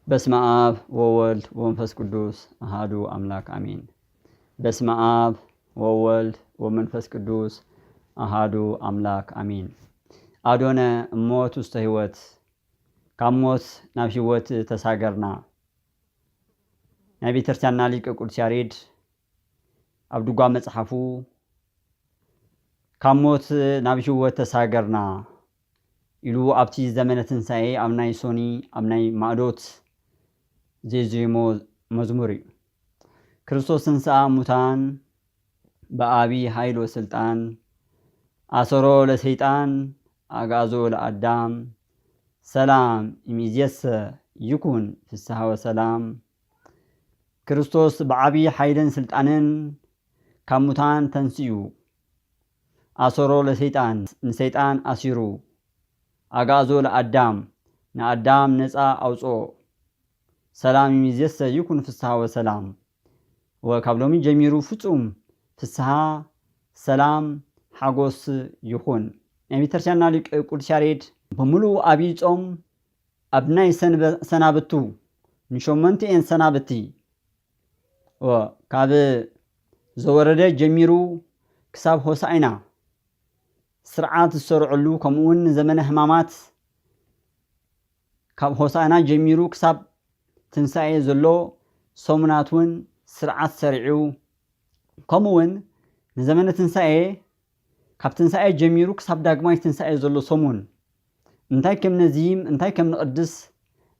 በስመ አብ ወወልድ ወመንፈስ ቅዱስ አሃዱ አምላክ አሜን። በስመ አብ ወወልድ ወመንፈስ ቅዱስ አሃዱ አምላክ አሜን። አዶነ እሞት ውስተ ህይወት፣ ካብ ሞት ናብ ህይወት ተሳገርና። ናይ ቤተክርስትያንና ሊቅ ቅዱስ ያሬድ ኣብ ድጓ መጽሓፉ ካብ ሞት ናብ ህይወት ተሳገርና ኢሉ ኣብቲ ዘመነ ትንሳኤ ኣብ ናይ ሶኒ ኣብ ናይ ማእዶት ዘዜሞ መዝሙር እዩ። ክርስቶስ ተንሥአ እሙታን በአቢ ኃይል ወስልጣን አሰሮ ለሰይጣን አግዓዞ ለአዳም ሰላም እምይእዜሰ ይኩን ፍስሐ ወሰላም። ክርስቶስ ብዓቢ ኃይልን ስልጣንን ካብ ሙታን ተንሲኡ፣ አሰሮ ለሰይጣን ንሰይጣን አሲሩ፣ አግዓዞ ለአዳም ንአዳም ነፃ አውፅኦ። ሰላም እምይእዜሰ ይኩን ፍስሐ ወሰላም። ወካብ ሎሚ ጀሚሩ ፍጹም ፍስሐ፣ ሰላም፣ ሓጎስ ይኹን። ናይ ቤተክርስትያንና ሊቅ ቅዱስ ያሬድ ብምሉኡ ኣብይ ጾም ኣብ ናይ ሰንበ-፣ ሰናብቱ ንሸሞንትኤን ሰናብቲ ወ-፣ ካብ ዘወረደ ጀሚሩ ክሳብ ሆሳዕና ስርዓት ዝሰርዐሉ፣ ከምኡውን ንዘመነ ሕማማት ካብ ሆሳዕና ጀሚሩ ክሳብ ትንሳኤ ዘሎ ሰሙናት እውን ስርዓት ሰሪዑ፣ ከምኡውን ንዘመነ ትንሳኤ ካብ ትንሳኤ ጀሚሩ ክሳብ ዳግማይ ትንሳኤ ዘሎ ሰሙን እንታይ ከም ነዚም፣ እንታይ ከም ንቕድስ፣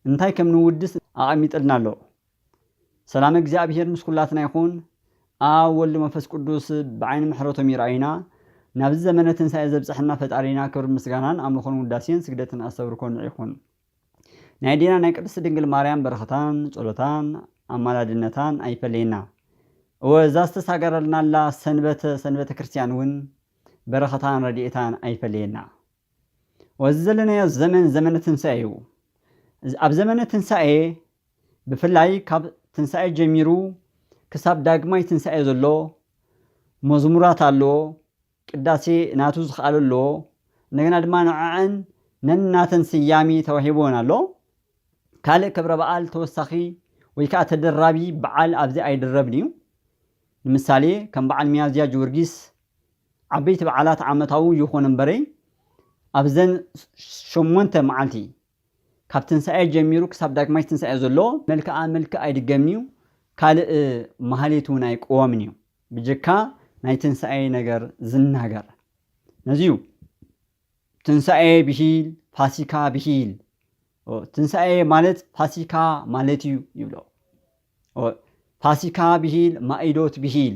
እንታይ ከም ንውድስ ኣቐሚጥልና ኣሎ። ሰላም እግዚኣብሔር ምስ ኩላትና ይኹን። ኣብ ወልድ መንፈስ ቅዱስ ብዓይኒ ምሕረቶም ይርኣዩና። ናብዚ ዘመነ ትንሳኤ ዘብጽሐና ፈጣሪና ክብሪ ምስጋናን ኣምልኾን ውዳሴን ስግደትን ኣስተብርኮን ይኹን። ናይ ኣዴና ናይ ቅድስት ድንግል ማርያም በረኸታን ጸሎታን ኣማላድነታን ኣይፈለየና። እወ እዛ ዝተሳገረልናላ ሰንበተ፣ ሰንበተ ክርስቲያን እውን በረኸታን ረድኤታን ኣይፈለየና። ወዚ ዘለናዮ ዘመን ዘመነ ትንሳኤ እዩ። እዚ ኣብ ዘመነ ትንሳኤ ብፍላይ ካብ ትንሳኤ ጀሚሩ ክሳብ ዳግማይ ትንሳኤ ዘሎ መዝሙራት ኣሎ፣ ቅዳሴ ናቱ ዝኸኣለ ኣሎ። እንደገና ድማ ንዐዐን ነናተን ስያሜ ተዋሂቦን ኣሎ። ካልእ ክብረ በዓል ተወሳኺ ወይ ከዓ ተደራቢ በዓል ኣብዚ ኣይድረብን እዩ። ንምሳሌ ከም በዓል ሚያዝያ ጊዮርጊስ ዓበይቲ በዓላት ዓመታዊ ይኹን እምበረይ ኣብዘን ሸሞንተ መዓልቲ ካብ ትንሳኤ ጀሚሩ ክሳብ ዳግማይ ትንሳኤ ዘሎ መልክዓ መልክዕ ኣይድገምን እዩ። ካልእ ማህሌት እውን ኣይቅወምን እዩ። ብጀካ ናይ ትንሳኤ ነገር ዝናገር ነዚ እዩ። ትንሳኤ ብሂል፣ ፋሲካ ብሂል። ኦ፣ ትንሳኤ ማለት ፋሲካ ማለት እዩ ይብሎ። ኦ፣ ፋሲካ ብሂል፣ ማኢዶት ብሂል።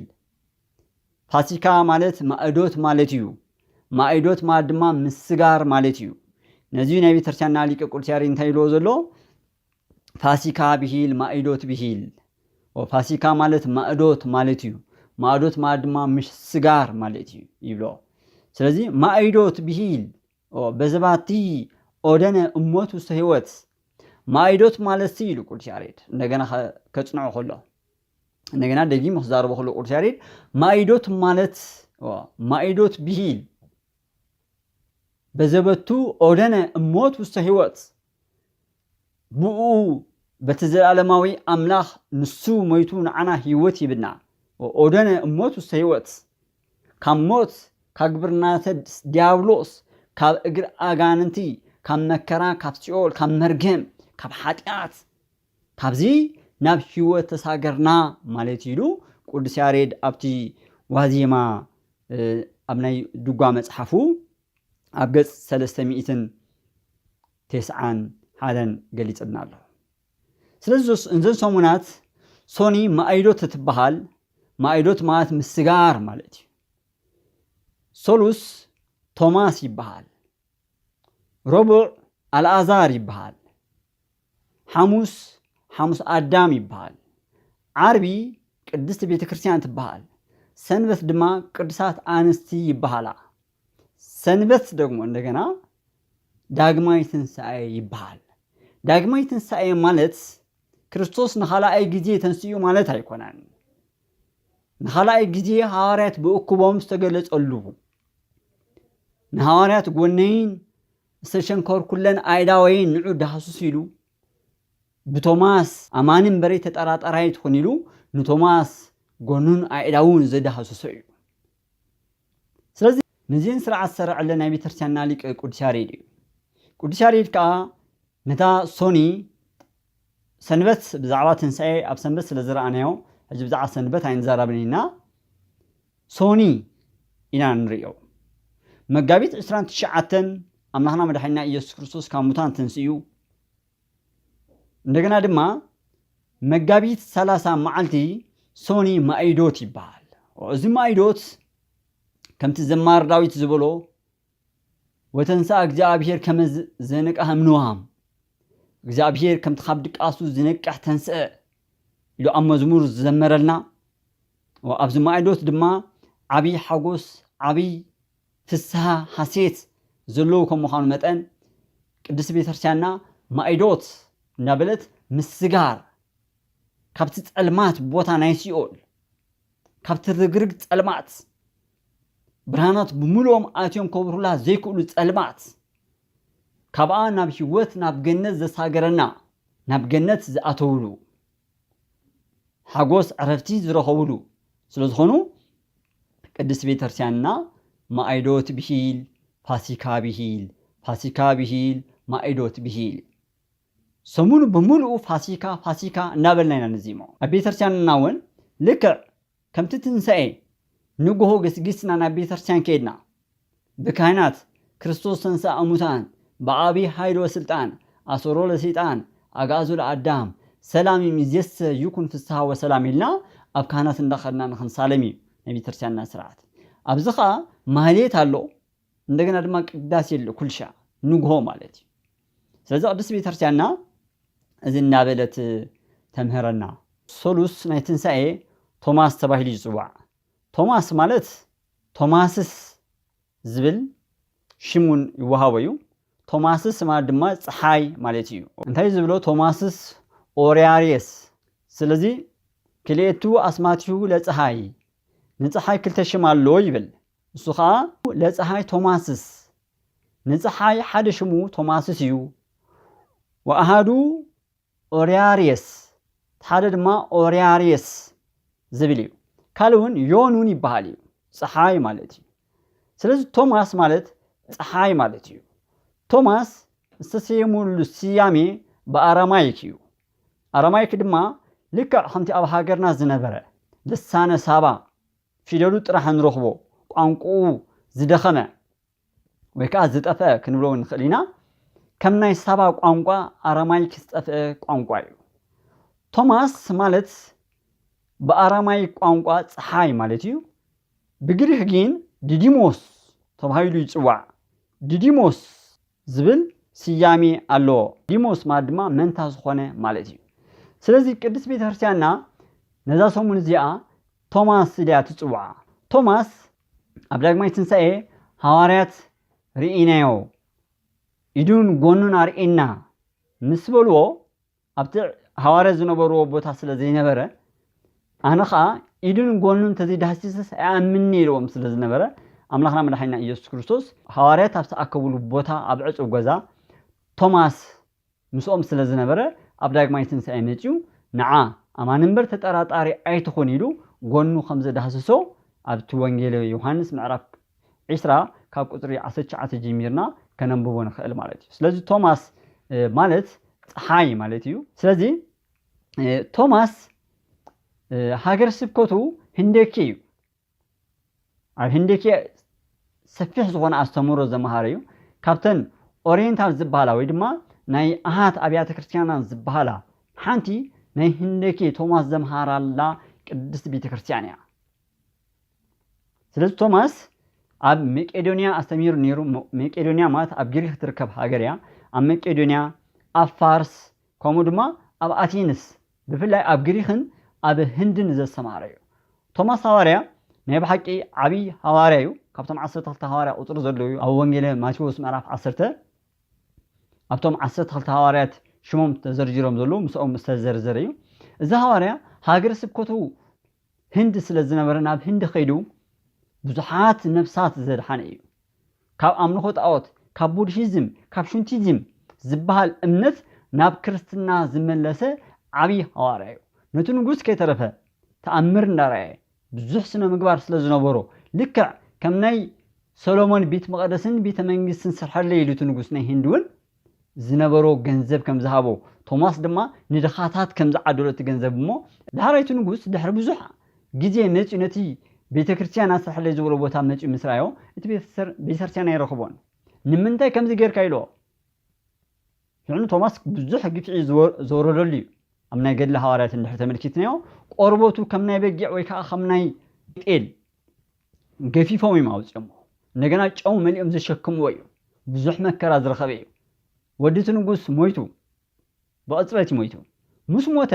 ፋሲካ ማለት ማእዶት ማለት እዩ። ማእዶት ማለት ድማ ምስጋር ማለት እዩ። ነዚ ናይ ቤተክርስትያንና ሊቀ ቅዱስ ያሬድ እንታይ ይብሎ ዘሎ? ፋሲካ ብሂል፣ ማእዶት ብሂል። ኦ፣ ፋሲካ ማለት ማእዶት ማለት እዩ። ማእዶት ማለት ድማ ምስጋር ማለት እዩ ይብሎ። ስለዚ ማእዶት ብሂል፣ ኦ፣ በዘባቲ ኦደነ እሞት ውስተ ህይወት። ማእዶት ማለት ሲ ኢሉ ቅዱስ ያሬድ እንደገና ከ-፣ ከጽንዖ ከሎ፣ እንደገና ደጊሙ ክዛረቦ ከሎ ቅዱስ ያሬድ ማእዶት ማለት፣ ኦ፣ ማእዶት ብሂል በዘበቱ ኦደነ እሞት ውስተ ህይወት። ብኡ በቲ ዘላለማዊ ኣምላኽ ንሱ ሞይቱ ንዓና ህይወት ይብና። ኦደነ እሞት ውስተ ህይወት። ካብ ሞት፣ ካብ ግብርናተ ዲያብሎስ፣ ካብ እግሪ ኣጋንንቲ፣ ካብ መከራ፣ ካብ ሲኦል፣ ካብ መርገም፣ ካብ ሓጢኣት፣ ካብዚ ናብ ህይወት ተሳገርና ማለት ኢሉ ቅዱስ ያሬድ ኣብቲ ዋዜማ፣ እ፣ ኣብ ናይ ድጓ መጽሓፉ ኣብ ገጽ ሰለስተ ሚእትን ተስዓን ሓደን ገሊጽልና ኣሎ። ስለዚ ዞስ-፣ እዘን ሰሙናት ሶኒ ማእዶት እትበሃል፣ ማእዶት ማለት ምስጋር ማለት እዩ። ሶሉስ ቶማስ ይበሃል። ረቡዕ ኣልኣዛር ይበሃል። ሓሙስ ሓሙስ ኣዳም ይበሃል። ዓርቢ ቅድስት ቤተ ክርስቲያን ትበሃል። ሰንበት ድማ ቅዱሳት ኣንስቲ ይበሃላ። ሰንበት ደግሞ እንደገና ዳግማይ ትንሳኤ ይበሃል። ዳግማይ ትንሳኤ ማለት ክርስቶስ ንኻልኣይ ግዜ ተንስኡ ማለት ኣይኮነን። ንኻልኣይ ግዜ ሃዋርያት ብእኩቦም ዝተገለጸሉ፣ ንሃዋርያት ጎነይን ዝተሸንከርኩለን ኣእዳወይን ንዑ ዳህሱስ ኢሉ፣ ብቶማስ ኣማኒ እምበረይ ተጠራጣራይ ትኹን ኢሉ ንቶማስ ጎኑን ኣእዳውን ዘዳህሰሶ እዩ። ስለዚ ነዚን ስርዓት ዝሰርዐለን ናይ ቤተክርስትያንና ሊቅ ቅዱስ ያሬድ እዩ። ቅዱስ ያሬድ ከዓ ነታ ሶኒ ሰንበት ብዛዕባ ትንሳኤ ኣብ ሰንበት ስለ ዝረኣናዮ ሕጂ ብዛዕባ ሰንበት ኣይንዛረብን ኢና። ሶኒ ኢና ንርእዮ። መጋቢት ዕስራን ትሽዓተን ኣምላኽና መድሓኒና ኢየሱስ ክርስቶስ ካብ ሙታን ተንስኡ። እንደገና ድማ መጋቢት ሰላሳ መዓልቲ ሶኒ ማይዶት ይበሃል። እዚ ማይዶት ከምቲ ዘማር ዳዊት ዝበሎ ወተንሳ እግዚኣብሔር ከመ ዘነቃህ እምንዋም፣ እግዚኣብሔር ከምቲ ካብ ድቃሱ ዝነቅሕ ተንስአ ኢሉ ኣብ መዝሙር ዝዘመረልና። ኣብዚ ማይዶት ድማ ዓብይ ሓጎስ፣ ዓብይ ፍስሃ፣ ሓሴት ዘለዎ ከም ምዃኑ መጠን ቅድስት ቤተክርስትያንና ማይዶት እንዳበለት ምስጋር ካብቲ ጸልማት ቦታ ናይ ሲኦል፣ ካብቲ ርግርግ ጸልማት፣ ብርሃናት ብምሉኦም ኣትዮም ከብርሁላ ዘይክእሉ ጸልማት፣ ካብኣ ናብ ህይወት ናብ ገነት ዘሳገረና፣ ናብ ገነት ዝኣተውሉ፣ ሓጎስ ዕረፍቲ ዝረኸብሉ ስለ ዝኾኑ ቅድስት ቤተክርስትያንና ማይዶት ብሂል፣ ፋሲካ ብሂል፣ ፋሲካ ብሂል፣ ማይዶት ብሂል። ሰሙኑ ብምሉኡ ፋሲካ ፋሲካ እናበልና ኢና ንዚሞ። ኣብ ቤተክርስትያንና እውን ልክዕ ከምቲ ትንሳኤ ንግሆ ገስጊስና ናብ ቤተክርስትያን ከይድና ብካህናት ክርስቶስ ተንሥአ እሙታን ብዓቢ ኃይል ወስልጣን ኣሰሮ ለሰይጣን ኣግዓዞ ለኣዳም ሰላም ይእዜሰ ይኩን ፍስሓ ወሰላም ኢልና ኣብ ካህናት እንዳኸድና ንኽንሳለም እዩ ናይ ቤተክርስትያንና ስርዓት። ኣብዚ ኸዓ ማህሌት ኣሎ። እንደገና ድማ ቅዳሴ ኣሎ ኩልሻ ንግሆ ማለት እዩ። ስለዚ ቅድስት ቤተክርስትያንና እዚ እናበለት ተምህረና። ሶሉስ ናይ ትንሳኤ ቶማስ ተባሂሉ ይጽዋዕ። ቶማስ ማለት ቶማስስ ዝብል ሽም እውን ይወሃቦ እዩ። ቶማስስ ማለት ድማ ፀሓይ ማለት እዩ። እንታይ ዝብሎ ቶማስስ ኦርያርየስ። ስለዚ ክልኤቱ ኣስማቲሁ ለፀሓይ፣ ንፀሓይ ክልተ ሽም ኣሎ ይብል። እሱ ኸዓ ለፀሓይ ቶማስስ፣ ንፀሓይ ሓደ ሽሙ ቶማስስ እዩ። ወኣሃዱ ኦርያርየስ፣ ሓደ ድማ ኦርያርየስ ዝብል እዩ። ካልእ እውን ዮኑን ይበሃል እዩ፣ ፀሓይ ማለት እዩ። ስለዚ ቶማስ ማለት ፀሓይ ማለት እዩ። ቶማስ ዝተሰየመሉ ስያሜ ብኣራማይክ እዩ። ኣራማይክ ድማ ልክዕ ከምቲ ኣብ ሃገርና ዝነበረ ልሳነ ሳባ ፊደሉ ጥራሕ ንረኽቦ ቋንቋኡ ዝደኸመ ወይ ከዓ ዝጠፍአ ክንብሎ ንኽእል ኢና። ከም ናይ ሳባ ቋንቋ ኣራማይክ ዝጠፍአ ቋንቋ እዩ። ቶማስ ማለት ብኣራማይክ ቋንቋ ፀሓይ ማለት እዩ። ብግሪክ ግን ዲዲሞስ ተባሂሉ ይፅዋዕ። ዲዲሞስ ዝብል ስያሜ ኣለዎ። ዲሞስ ማለት ድማ መንታ ዝኾነ ማለት እዩ። ስለዚ ቅድስት ቤተክርስትያንና ነዛ ሰሙን እዚኣ ቶማስ ኢላ ትጽውዓ። ቶማስ ኣብ ዳግማይ ትንሳኤ ሃዋርያት ርኢናዮ፣ ኢዱን ጎኑን ኣርእየና ምስ በልዎ፣ ኣብቲ ሃዋርያት ዝነበርዎ ቦታ ስለ ዘይነበረ፣ ኣነ ኸኣ ኢዱን ጎኑን እንተዘይዳህሲሰስ ኣይኣምንን ኢልዎም ስለ ዝነበረ፣ ኣምላኽና መድሓኒና ኢየሱስ ክርስቶስ ሃዋርያት ኣብ ዝተኣከብሉ ቦታ ኣብ ዕጹው ገዛ ቶማስ ምስኦም ስለ ዝነበረ ኣብ ዳግማይ ትንሳኤ መጺኡ ንዓ ኣማኒ እምበር ተጠራጣሪ ኣይትኹን ኢሉ ጎኑ ከም ዘዳህሰሶ ኣብቲ ወንጌል ዮሃንስ ምዕራፍ ዒስራ ካብ ቁጽሪ ዓሰርተ ትሽዓተ ጀሚርና ከነንብቦ ንኽእል ማለት እዩ። ስለዚ ቶማስ ማለት ፀሓይ ማለት እዩ። ስለዚ ቶማስ ሃገር ስብከቱ ህንደኬ እዩ። ኣብ ህንደኬ ሰፊሕ ዝኾነ ኣስተምህሮ ዘምሃረ እዩ። ካብተን ኦሪየንታል ዝበሃላ ወይ ድማ ናይ ኣሃት ኣብያተ ክርስቲያናት ዝበሃላ ሓንቲ ናይ ህንደኬ ቶማስ ዘምሃራላ ቅድስት ቤተ ክርስቲያን እያ። ስለዚ ቶማስ ኣብ መቄዶንያ ኣስተምሂሩ ነይሩ። መ-፣ መቄዶንያ ማለት ኣብ ግሪክ ትርከብ ሃገር እያ። ኣብ መቄዶንያ፣ ኣብ ፋርስ፣ ከምኡ ድማ ኣብ ኣቴንስ፣ ብፍላይ ኣብ ግሪክን ኣብ ህንድን ዘስተምሃረ እዩ። ቶማስ ሃዋርያ ናይ ብሓቂ ዓብዪ ሃዋርያ እዩ። ካብቶም ዓሰርተ ክልተ ሃዋርያ ቁፅሪ ዘለዉ እዩ። ኣብ ወንጌለ ማቴዎስ ምዕራፍ ዓሰርተ ኣብቶም ዓሰርተ ክልተ ሃዋርያት ሽሞም ተዘርዚሮም ዘለዉ ምስኦም ዝተዘርዘረ እዩ። እዚ ሃዋርያ ሃገረ ስብከቱ ህንዲ ስለ ዝነበረ ናብ ህንዲ ከይዱ ብዙሓት ነፍሳት ዘድሓነ እዩ። ካብ ኣምልኾ ጣዖት፣ ካብ ቡድሂዝም፣ ካብ ሹንቲዝም ዝበሃል እምነት ናብ ክርስትና ዝመለሰ ዓብዪ ሃዋርያ እዩ። ነቲ ንጉስ ከይተረፈ ተኣምር እንዳረኣየ ብዙሕ ስነ ምግባር ስለ ዝነበሮ፣ ልክዕ ከም ናይ ሰሎሞን ቤት መቕደስን ቤተ መንግስትን ስርሐለይ ኢሉ እቲ ንጉስ ናይ ህንዲ እውን ዝነበሮ ገንዘብ ከም ዝሃቦ፣ ቶማስ ድማ ንድኻታት ከም ዝዓደሎ እቲ ገንዘብ እሞ፣ ዳሕራይ እቲ ንጉስ ድሕሪ ብዙሕ ግዜ መፂኡ ነቲ ቤተ ክርስቲያን ኣስርሐለይ ዝበሎ ቦታ መፂኡ ምስ ረኣዮ፣ እቲ ቤተሰር-፣ ቤተክርስትያን ኣይረኽቦን። ንምንታይ ከምዚ ጌርካ ኢልዎ። ሽዑ ንቶማስ ብዙሕ ግፍዒ ዝወ-፣ ዝወረደሉ እዩ። ኣብ ናይ ገድሊ ሃዋርያት እንድሕር ተመልኪትናዮ፣ ቆርበቱ ከም ናይ በጊዕ ወይ ከዓ ከም ናይ ጤል ገፊፎም እዮም ኣውፅኦሞ። እንደገና ጨው መሊኦም ዘሸክምዎ እዩ። ብዙሕ መከራ ዝረኸበ እዩ። ወዲ እቲ ንጉስ ሞይቱ፣ ብቕፅበት እዩ ሞይቱ። ምስ ሞተ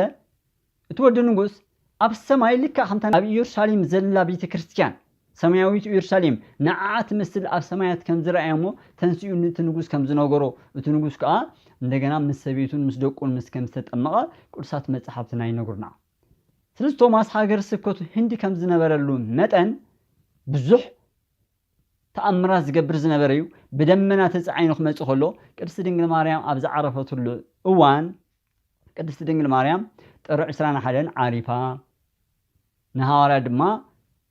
እቲ ወዲ ንጉስ ኣብ ሰማይ ልክዕ ከምታ ኣብ ኢየሩሳሌም ዘላ ቤተ ክርስቲያን፣ ሰማያዊት ኢየሩሳሌም ንዓዓ ትመስል ኣብ ሰማያት ከም ዝረኣየ እሞ ተንሲኡ ነቲ ንጉስ ከም ዝነገሮ፣ እቲ ንጉስ ከዓ እንደገና ምስ ሰበይቱን ምስ ደቁን ምስ ከም ዝተጠመቐ ቅዱሳት መጻሕፍትና ይነግሩና። ስለዚ ቶማስ ሃገር ስብከቱ ህንዲ ከም ዝነበረሉ መጠን ብዙሕ ተኣምራት ዝገብር ዝነበረ እዩ። ብደመና ተጻዒኑ ክመጽእ ከሎ ቅድስቲ ድንግል ማርያም ኣብ ዝዓረፈትሉ እዋን ቅድስቲ ድንግል ማርያም ጥሪ ዕስራን ሓደን ዓሪፋ፣ ንሃዋርያ ድማ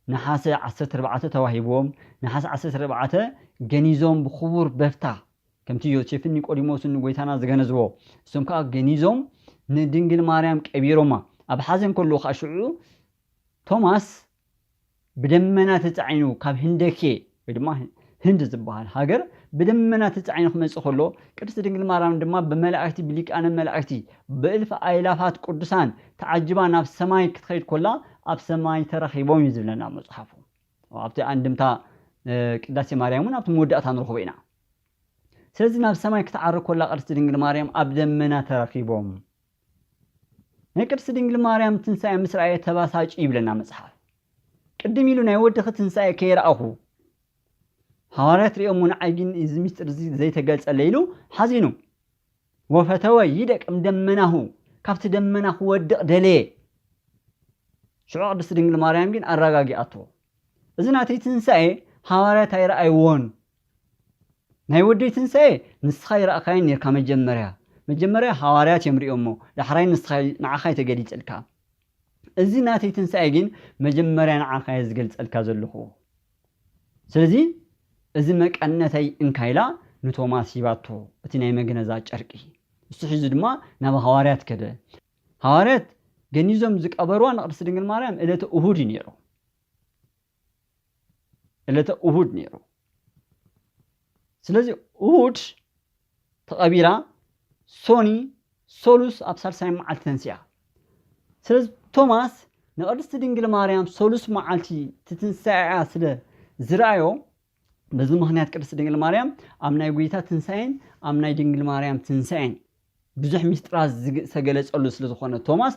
ነሓሰ ዓሰርተ ኣርባዕተ ተዋሂብዎም፣ ነሓሰ ዓሰርተ ኣርባዕተ ገኒዞም ብኽቡር በፍታ፣ ከምቲ ዮሴፍን ኒቆዲሞስን ንጎይታና ዝገነዝዎ፣ እሶም ከዓ ገኒዞም ንድንግል ማርያም ቀቢሮማ። ኣብ ሓዘን ከለዉ ከዓ ሽዑ ቶማስ ብደመና ተጻዒኑ ካብ ህንደኬ ወይ ድማ ህንድ ዝበሃል ሃገር ብደመና ተጻዒኑ ክመጽእ ከሎ፣ ቅድስቲ ድንግል ማርያም ድማ ብመላእክቲ፣ ብሊቃነ መላእክቲ፣ ብእልፊ ኣእላፋት ቅዱሳን ተዓጅባ ናብ ሰማይ ክትኸይድ ኮላ፣ ኣብ ሰማይ ተራኺቦም እዩ ዝብለና መጽሓፉ። ኣብቲ ኣንድምታ፣ እ፣ ቅዳሴ ማርያም እውን ኣብቲ መወዳእታ ንረኽቦ ኢና። ስለዚ ናብ ሰማይ ክትዓርግ ኮላ ቅድስቲ ድንግል ማርያም ኣብ ደመና ተራኺቦም። ናይ ቅድስቲ ድንግል ማርያም ትንሳኤ ምስ ረኣየ ተባሳጭ ይብለና መጽሓፍ። ቅድም ኢሉ ናይ ወድኺ ትንሳኤ ከይረኣኹ ሃዋርያት ሪኦሞ ንዓይ ግን እዚ ምስጢር እዚ ዘይተገልጸለይ ኢሉ ሓዚኑ። ወፈተወ ይደቅ እምደመናሁ፣ ካብቲ ደመና ክወድቕ ደለየ። ሽዑ ቅድስቲ ድንግል ማርያም ግን ኣረጋጊኣቶ። እዚ ናተይ ትንሳኤ ሃዋርያት ኣይረኣይዎን። ናይ ወደይ ትንሳኤ ንስኻ ይረኣኻዮ ኔርካ መጀመርያ። መጀመርያ ሃዋርያት እዮም ሪኦሞ፣ ዳሕራይ ንስኻ፣ ንዓኻ እዩ ተገሊጸልካ። እዚ ናተይ ትንሳኤ ግን መጀመርያ ንዓኻ እየ ዝገልጸልካ ዘለኹ። ስለዚ እዚ መቀነተይ እንካ ኢላ ንቶማስ ሂባቶ፣ እቲ ናይ መግነዛ ጨርቂ። እሱ ሒዙ ድማ ናብ ሃዋርያት ከደ። ሃዋርያት ገኒዞም ዝቀበርዋ ንቅድስቲ ድንግል ማርያም ዕለተ እሁድ እዩ ነይሩ። ዕለተ እሁድ ነይሩ። ስለዚ እሁድ ተቐቢራ፣ ሶኒ፣ ሰሉስ ኣብ ሳልሳይ መዓልቲ ተንሲኣ። ስለዚ ቶማስ ንቅድስቲ ድንግል ማርያም ሰሉስ መዓልቲ ትትንሳኤያ ስለ ዝረኣዮ፣ በዚ ምኽንያት ቅድስቲ ድንግል ማርያም ኣብ ናይ ጐይታ ትንሳኤን ኣብ ናይ ድንግል ማርያም ትንሳኤን ብዙሕ ምስጢራት ዝግ-፣ ዝተገለጸሉ ስለ ዝኾነ ቶማስ፣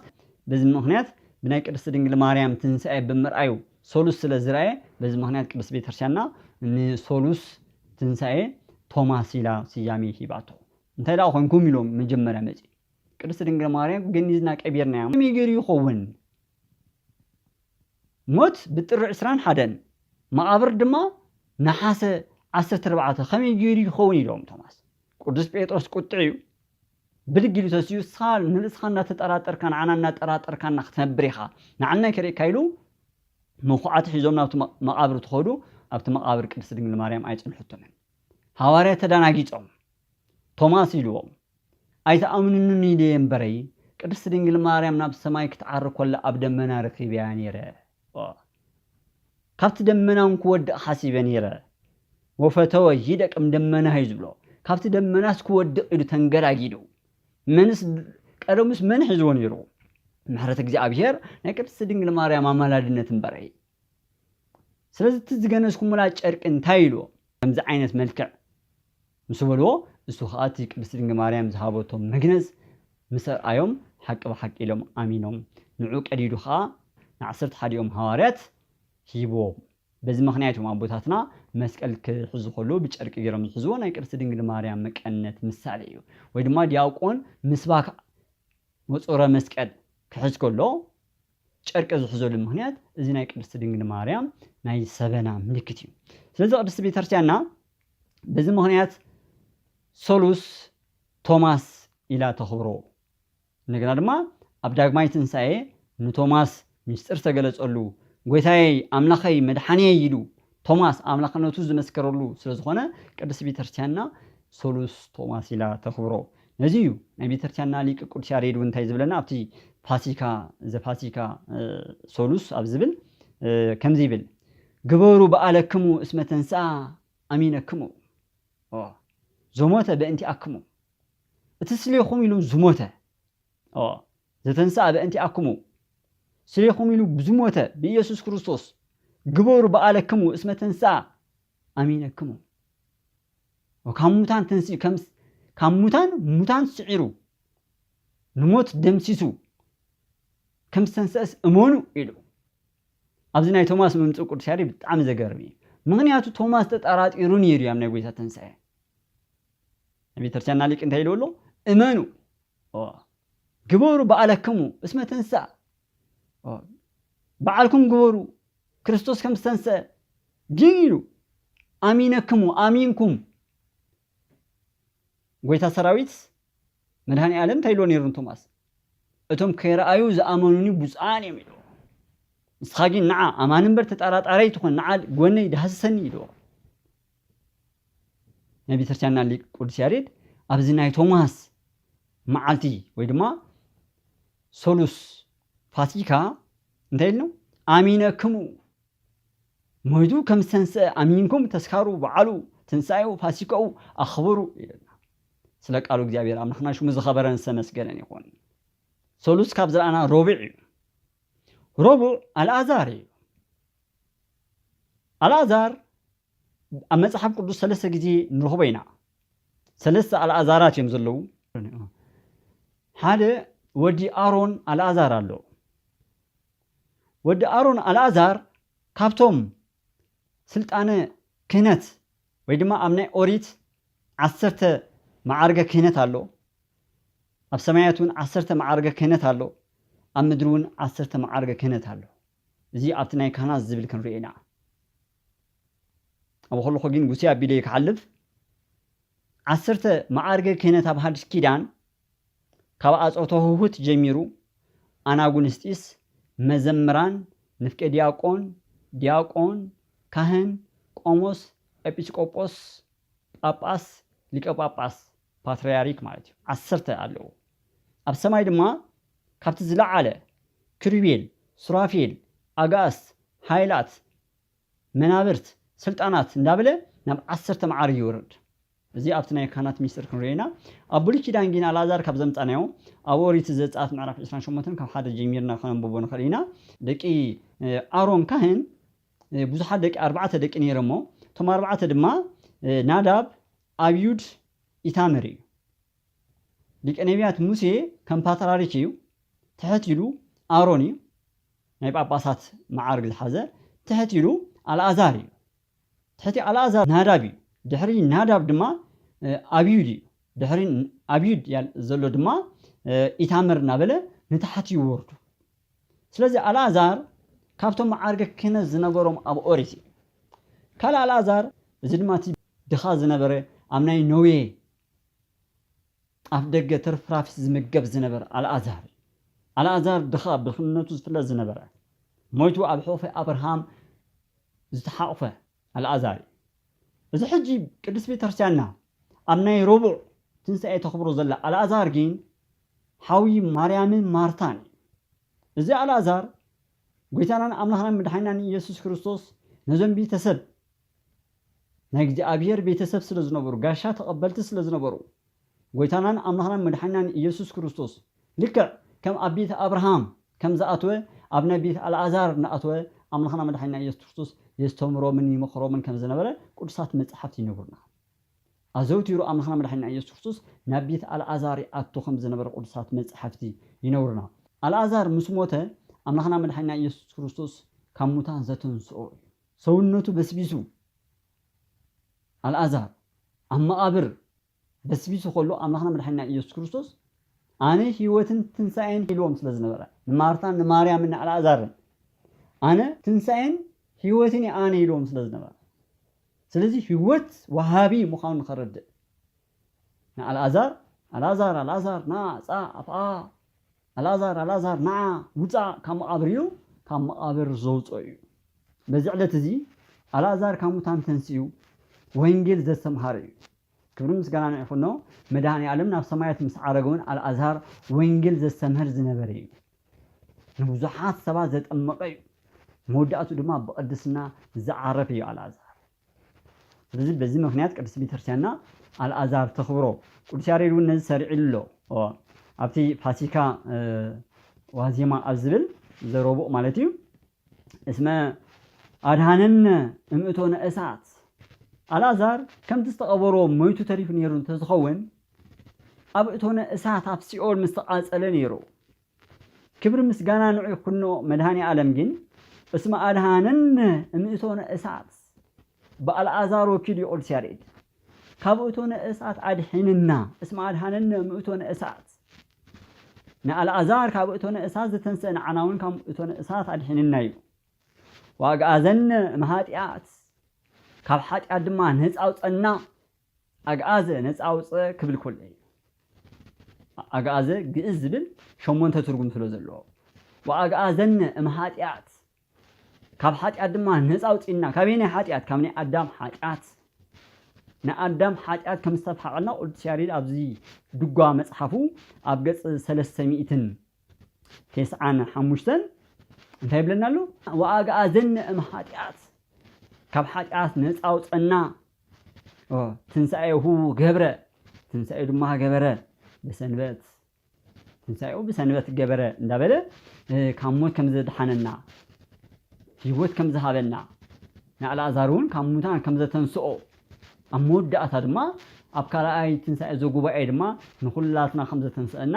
በዚ ምኽንያት ብናይ ቅድስቲ ድንግል ማርያም ትንሳኤ ብምርኣዩ ሰሉስ ስለ ዝረኣየ፣ በዚ ምኽንያት ቅድስቲ ቤተክርስትያንና ንሰሉስ ትንሳኤ ቶማስ ኢላ ስያሜ ሂባቶ። እንታይ ደኣ ኮንኩም ኢሎም መጀመርያ መጺ። ቅድስቲ ድንግል ማርያም ገኒዝና ቀቢርናያ። ከመይ ገይሩ ይኸውን? ሞት ብጥሪ ዕስራን ሓደን፣ መቓብር ድማ ነሓሰ ዓሰርተ ኣርባዕተ። ከመይ ገይሩ ይኸውን ኢሎም ቶማስ። ቅዱስ ጴጥሮስ ቁጥዕ እዩ። ብድግ ኢሉ ተሲኡ፣ "ንስኻ ንርእስኻ እናተጠራጠርካ፣ ንዓና እናጠራጠርካና ክትነብር ኢኻ። ንዓና ከርእካ" ኢሉ መኹዓቲ ሒዞም ናብቲ መ-፣ መቓብር ትኸዱ፣ ኣብቲ መቓብር ቅድስቲ ድንግል ማርያም ኣይጸንሐቶምን። ሃዋርያት ተደናጊጾም። ቶማስ ኢልዎም፣ "ኣይትኣምኑንን ኢለ እየ እምበረይ፣ ቅድስቲ ድንግል ማርያም ናብ ሰማይ ክትዓርግ ከላ ኣብ ደመና ረኺበያ ነይረ። ኦ፣ ካብቲ ደመና እውን ክወድቕ ሓሲበ ነይረ። ወፈተወ ይደቅም ደመና" እዩ ዝብሎ። ካብቲ ደመናስ ክወድቕ ኢሉ ተንገዳጊዱ። መንስ፣ ቀደሙስ መን ሒዝዎ ነይሩ? ምሕረት እግዚኣብሔር ናይ ቅድስቲ ድንግል ማርያም ኣማላድነት እምበረይ። ስለዚ እቲ ዝገነዝኩምላ ጨርቂ እንታይ ኢልዎ? ከምዚ ዓይነት መልክዕ ምስ በልዎ፣ እሱ ኸኣ እቲ ቅድስቲ ድንግል ማርያም ዝሃበቶ መግነዝ ምስ ኣርኣዮም፣ ሓቂ ብሓቂ ኢሎም ኣሚኖም። ንዑ ቀዲዱ ኸኣ ንዓሰርተ ሓዲኦም ሃዋርያት ሂብዎም። በዚ ምኽንያት እዮም ኣቦታትና መስቀል ክሕዙ ከለዉ ብጨርቂ ገይሮም ዝሕዝዎ፣ ናይ ቅድስቲ ድንግል ማርያም መቀነት ምሳሌ እዩ። ወይ ድማ ዲያቆን ምስባክ መጾረ መስቀል ክሕዝ ከሎ ጨርቂ ዝሕዘሉ ምኽንያት እዚ ናይ ቅድስቲ ድንግል ማርያም ናይ ሰበና ምልክት እዩ። ስለዚ ቅድስቲ ቤተክርስትያንና በዚ ምኽንያት ሰሉስ ቶማስ ኢላ ተኽብሮ። እንደገና ድማ ኣብ ዳግማይ ትንሳኤ ንቶማስ ምስጢር ተገለጸሉ። "ጎይታየይ፣ ኣምላኸይ፣ መድሓንየይ" ኢሉ ቶማስ ኣምላኽነቱ ዝመስከረሉ ስለ ዝኾነ፣ ቅድስት ቤተክርስትያንና ሶሉስ ቶማስ ኢላ ተኽብሮ። ነዚ እዩ ናይ ቤተክርስትያንና ሊቅ ቅዱስ ያሬድ እውን እንታይ ዝብለና ኣብቲ ፋሲካ፣ ዘፋሲካ፣ እ፣ ሶሉስ ኣብ ዝብል፣ እ፣ ከምዚ ይብል፣ "ግበሩ በዓለክሙ እስመ ተንሥአ ኣሚነክሙ።" ኦ፣ "ዘሞተ በእንቲኣክሙ።" እቲ ስሌኹም ኢሉ ዝሞተ፣ ኦ፣ "ዘተንሥአ በእንቲኣክሙ።" ስሌኹም ኢሉ ብዝሞተ ብኢየሱስ ክርስቶስ፣ "ግበሩ በዓለክሙ እስመ ተንሥአ ኣሚነክሙ።" ኦ፣ ካብ ሙታን ተንሲኡ፣ ከም፣ ካብ ሙታን፣ ሙታን ስዒሩ፣ ንሞት ደምሲሱ፣ ከም ዝተንስአስ እመኑ ኢሉ። ኣብዚ ናይ ቶማስ ምምጽኡ ቅዱስ ያሬድ ብጣዕሚ ዘገርም እዩ። ምኽንያቱ ቶማስ ተጠራጢሩ ነይሩ እዩ ኣብ ናይ ጎይታ ትንሳኤ። ናይ ቤተክርስትያንና ሊቅ እንታይ ኢልዎ ኣሎ? "እመኑ፣ ኦ፣ ግበሩ በዓለክሙ እስመ ተንሥአ፣ ኦ፣ በዓልኩም ግበሩ፣ ክርስቶስ ከም ዝተንስአ ግን" ኢሉ፣ "ኣሚነክሙ፣ ኣሚንኩም፣ ጎይታ ሰራዊት መድኃኔ ዓለም እንታይ ኢልዎ ነይሩ ንቶማስ? እቶም ከይረኣዩ ዝኣመኑኒ ብፁዓን እዮም" ኢሉ። "ንስኻ ግን ንዓ ኣማኒ እምበር ተጠራጣሪ ኣይትኹን፣ ንዓ ጎነይ ዳህስሰኒ" ኢልዎ። ናይ ቤተክርስትያንና ሊቅ ቅዱስ ያሬድ ኣብዚ ናይ ቶማስ መዓልቲ ወይ ድማ ሶሉስ ፋሲካ እንታይ ኢልኖ? "ኣሚነክሙ፣ ሞይቱ ከም ዝተንስአ ኣሚንኩም ተስካሩ በዓሉ ትንሳኤው ፋሲካኡ ኣኽብሩ" ይብለና። ስለ ቃሉ እግዚኣብሔር ኣምላኽና ሽሙ ዝኸበረን ዝተመስገነን ይኹን። ሶሉስ ካብ ዝረኣና ሮብዕ እዩ። ሮብዕ ኣልኣዛር እዩ። ኣልኣዛር ኣብ መጽሓፍ ቅዱስ ሰለስተ ግዜ ንረኽቦ ኢና። ሰለስተ ኣልኣዛራት እዮም ዘለዉ። ሓደ ወዲ ኣሮን ኣልኣዛር ኣሎ። ወዲ ኣሮን ኣልኣዛር ካብቶም ስልጣነ ክህነት ወይ ድማ ኣብ ናይ ኦሪት ዓሰርተ መዓርገ ክህነት ኣሎ። ኣብ ሰማያት እውን ዓሰርተ መዓርገ ክህነት ኣሎ። ኣብ ምድሪ እውን ዓሰርተ መዓርገ ክህነት ኣሎ። እዚ ኣብቲ ናይ ካህናት ዝብል ክንሪኦ ኢና። ኣብ ከለኹ ግን ጉስይ ኣቢለ ክሓልፍ፣ ዓሰርተ መዓርገ ክህነት ኣብ ሓድሽ ኪዳን ካብ ኣጾተ ህሁት ጀሚሩ ኣናጉንስጢስ፣ መዘምራን፣ ንፍቀ ዲያቆን፣ ዲያቆን፣ ካህን፣ ቆሞስ፣ ኤጲስቆጶስ፣ ጳጳስ፣ ሊቀ ጳጳስ፣ ፓትርያርክ ማለት እዩ። ዓሰርተ ኣለዉ። ኣብ ሰማይ ድማ ካብቲ ዝለዓለ ክሩቤል፣ ሱራፌል፣ ኣጋእስት፣ ሃይላት፣ መናብርት፣ ስልጣናት እንዳበለ ናብ ዓሰርተ መዓርግ ይወርድ። እዚ ኣብቲ ናይ ካህናት ሚስጥር ክንሪኦ ኢና። ኣብ ብሉይ ኪዳን ግን ኣልኣዛር ካብ ዘምጻናዮ ኣብ ኦሪት ዘጸኣት ምዕራፍ ዕስራን ሸሞንተን ካብ ሓደ ጀሚርና ከነንብቦ ንኽእል ኢና። ደቂ፣ እ፣ ኣሮን ካህን፣ እ፣ ብዙሓት ደቂ፣ ኣርባዕተ ደቂ ነይሮሞ። እቶም ኣርባዕተ ድማ፣ እ፣ ናዳብ፣ ኣብዩድ፣ ኢታምር እዩ። ሊቀ ነቢያት ሙሴ ከም ፓትርያርክ እዩ። ትሕት ኢሉ ኣሮን እዩ። ናይ ጳጳሳት መዓርግ ዝሓዘ። ትሕት ኢሉ ኣልኣዛር እዩ። ትሕቲ ኣልኣዛር ናዳብ እዩ። ድሕሪ ናዳብ ድማ፣ እ፣ ኣብዩድ እዩ። ድሕሪ ኣብዩድ ያል-፣ ዘሎ ድማ፣ እ፣ ኢታምር እናበለ ንታሕቲ ይወርዱ። ስለዚ ኣልኣዛር ካብቶም መዓርገ ክህነት ዝነበሮም ኣብ ኦሪት እዩ። ካልእ ኣልኣዛር፣ እዚ ድማ እቲ ድኻ ዝነበረ ኣብ ናይ ነዌ ኣፍ ደገ ትርፍራፊ ዝምገብ ዝነበረ ኣልኣዛር እዩ። ኣልኣዛር ድኻ ብድኽነቱ ዝፍለጥ ዝነበረ፣ ሞይቱ ኣብ ሕቑፊ ኣብርሃም ዝተሓቑፈ ኣልኣዛር እዩ። እዚ ሕጂ ቅድስት ቤተክርስትያንና ኣብ ናይ ረቡዕ ትንሳኤ ተኽብሮ ዘላ ኣልኣዛር ግን ሓዊ ማርያምን ማርታን እዩ። እዚ ኣልኣዛር ጎይታናን ኣምላኽናን መድሓኒናን ኢየሱስ ክርስቶስ ነዞም ቤተሰብ፣ ናይ እግዚኣብሔር ቤተሰብ ስለ ዝነበሩ፣ ጋሻ ተቐበልቲ ስለ ዝነበሩ፣ ጎይታናን ኣምላኽናን መድሓኒናን ኢየሱስ ክርስቶስ ልክዕ ከም ኣብ ቤት ኣብርሃም ከም ዝኣተወ፣ ኣብ ናይ ቤት ኣልኣዛር እናኣተወ ኣምላኽና መድሓኒና ኢየሱስ ክርስቶስ የስተምሮምን ይመኽሮምን ከም ዝነበረ ቅዱሳት መጻሕፍቲ ይነግሩና። ኣዘውቲሩ ኣምላኽና መድሓኒና ኢየሱስ ክርስቶስ ናብ ቤት ኣልኣዛር ይኣቱ ከም ዝነበረ ቅዱሳት መጻሕፍቲ ይነግሩና። ኣልኣዛር ምስ ሞተ ኣምላኽና መድሓኒና ኢየሱስ ክርስቶስ ካብ ሙታን ዘተንስኦ እዩ። ሰውነቱ በስቢሱ፣ ኣልኣዛር ኣብ መቓብር በስቢሱ ከሎ ኣምላኽና መድሓኒና ኢየሱስ ክርስቶስ "ኣነ ህይወትን ትንሳኤን" ኢልዎም ስለ ዝነበረ፣ ንማርታን ንማርያምን ንኣልኣዛርን "ኣነ ትንሳኤን ህይወትን እየ ኣነ" ኢልዎም ስለ ዝነበረ፣ ስለዚ ህይወት ወሃቢ ምዃኑ ንኸረድእ ንኣልኣዛር ኣልኣዛር፣ ኣልኣዛር፣ ና፣ ጻ፣ ኣፍኣ፣ ኣልኣዛር፣ ኣልኣዛር፣ ንዓ፣ ውጻእ፣ ካብ መቓብር እዩ፣ ካብ መቓብር ዘውጽኦ እዩ። በዚ ዕለት እዚ ኣልኣዛር ካብ ሙታን ተንሲኡ ወንጌል ዘስተምሃረ እዩ። ክብሪ ምስጋና ንዕኹኖ። መድኃኔ ዓለም ናብ ሰማያት ምስ ዓረገ እውን ኣልኣዛር ወንጌል ዘስተምህር ዝነበረ እዩ። ንብዙሓት ሰባት ዘጠመቐ እዩ። መወዳእቱ ድማ ብቕድስና ዝዓረፈ እዩ ኣልኣዛር። ስለዚ በዚ ምኽንያት ቅድስት ቤተክርስቲያንና ኣልኣዛር ተኽብሮ። ቅዱስ ያሬድ እውን ነዚ ሰሪዕሉ ኣሎ። ኦ፣ ኣብቲ ፋሲካ፣ እ፣ ዋዜማ ኣብ ዝብል ዘረቡእ ማለት እዩ። እስመ ኣድሃነነ እምእቶነ እሳት። ኣልኣዛር ከምቲ ዝተቐበሮ ሞይቱ ተሪፉ ነይሩ እንተዝኸውን፣ ኣብ እቶነ እሳት ኣብ ሲኦል ምስተቓጸለ ነይሩ። ክብሪ ምስጋና ንዑ ይኹኖ። መድኃኔ ዓለም ግን እስመ ኣድሃነነ እምእቶነ እሳት፣ ብኣልኣዛር ወኪሉ እዩ ቅዱስ ያሬድ። ካብ እቶነ እሳት ኣድሒንና፣ እስመ ኣድሃነነ እምእቶነ እሳት። ንኣልኣዛር ካብ እቶነ እሳት ዝተንስአ ንዓና እውን ካብ እቶነ እሳት ኣድሒንና እዩ። ወኣግኣዘነ እምኃጢኣት፣ ካብ ሓጢኣት ድማ ነፃ ኣውፀና። ኣግኣዘ ነፃ ኣውፀ ክብል ከሎ እዩ። ኣግኣዘ ግእዝ ዝብል ሸሞንተ ትርጉም ስለ ዘለዎ። ወኣግኣዘነ እምኃጢኣት፣ ካብ ሓጢኣት ድማ ነፃ ኣውፂና። ካበየናይ ሓጢኣት? ካብ ናይ ኣዳም ሓጢኣት። ንኣዳም ሓጢኣት ከም ዝተፋቐልና ቅዱስ ያሬድ ኣብዚ ድጓ መጽሓፉ ኣብ ገጽ ሰለስተ ሚእትን ተስዓን ሓሙሽተን እንታይ ይብለና ኣሎ? ወኣግኣዘነ እምኃጢኣት፣ ካብ ሓጢኣት ነፃ ኣውፀና። ኦ፣ ትንሣኤሁ ገብረ፣ ትንሣኤ ድማ ገበረ ብሰንበት፣ ትንሣኤሁ ብሰንበት ገበረ እንዳበለ፣ እ፣ ካብ ሞት ከም ዘድሓነና፣ ህይወት ከም ዝሃበና፣ ንኣልኣዛር እውን ካብ ሙታን ከም ዘተንስኦ፣ ኣብ መወዳእታ ድማ ኣብ ካልኣይ ትንሣኤ ዘጉባኤ ድማ ንኹላትና ከም ዘተንስአና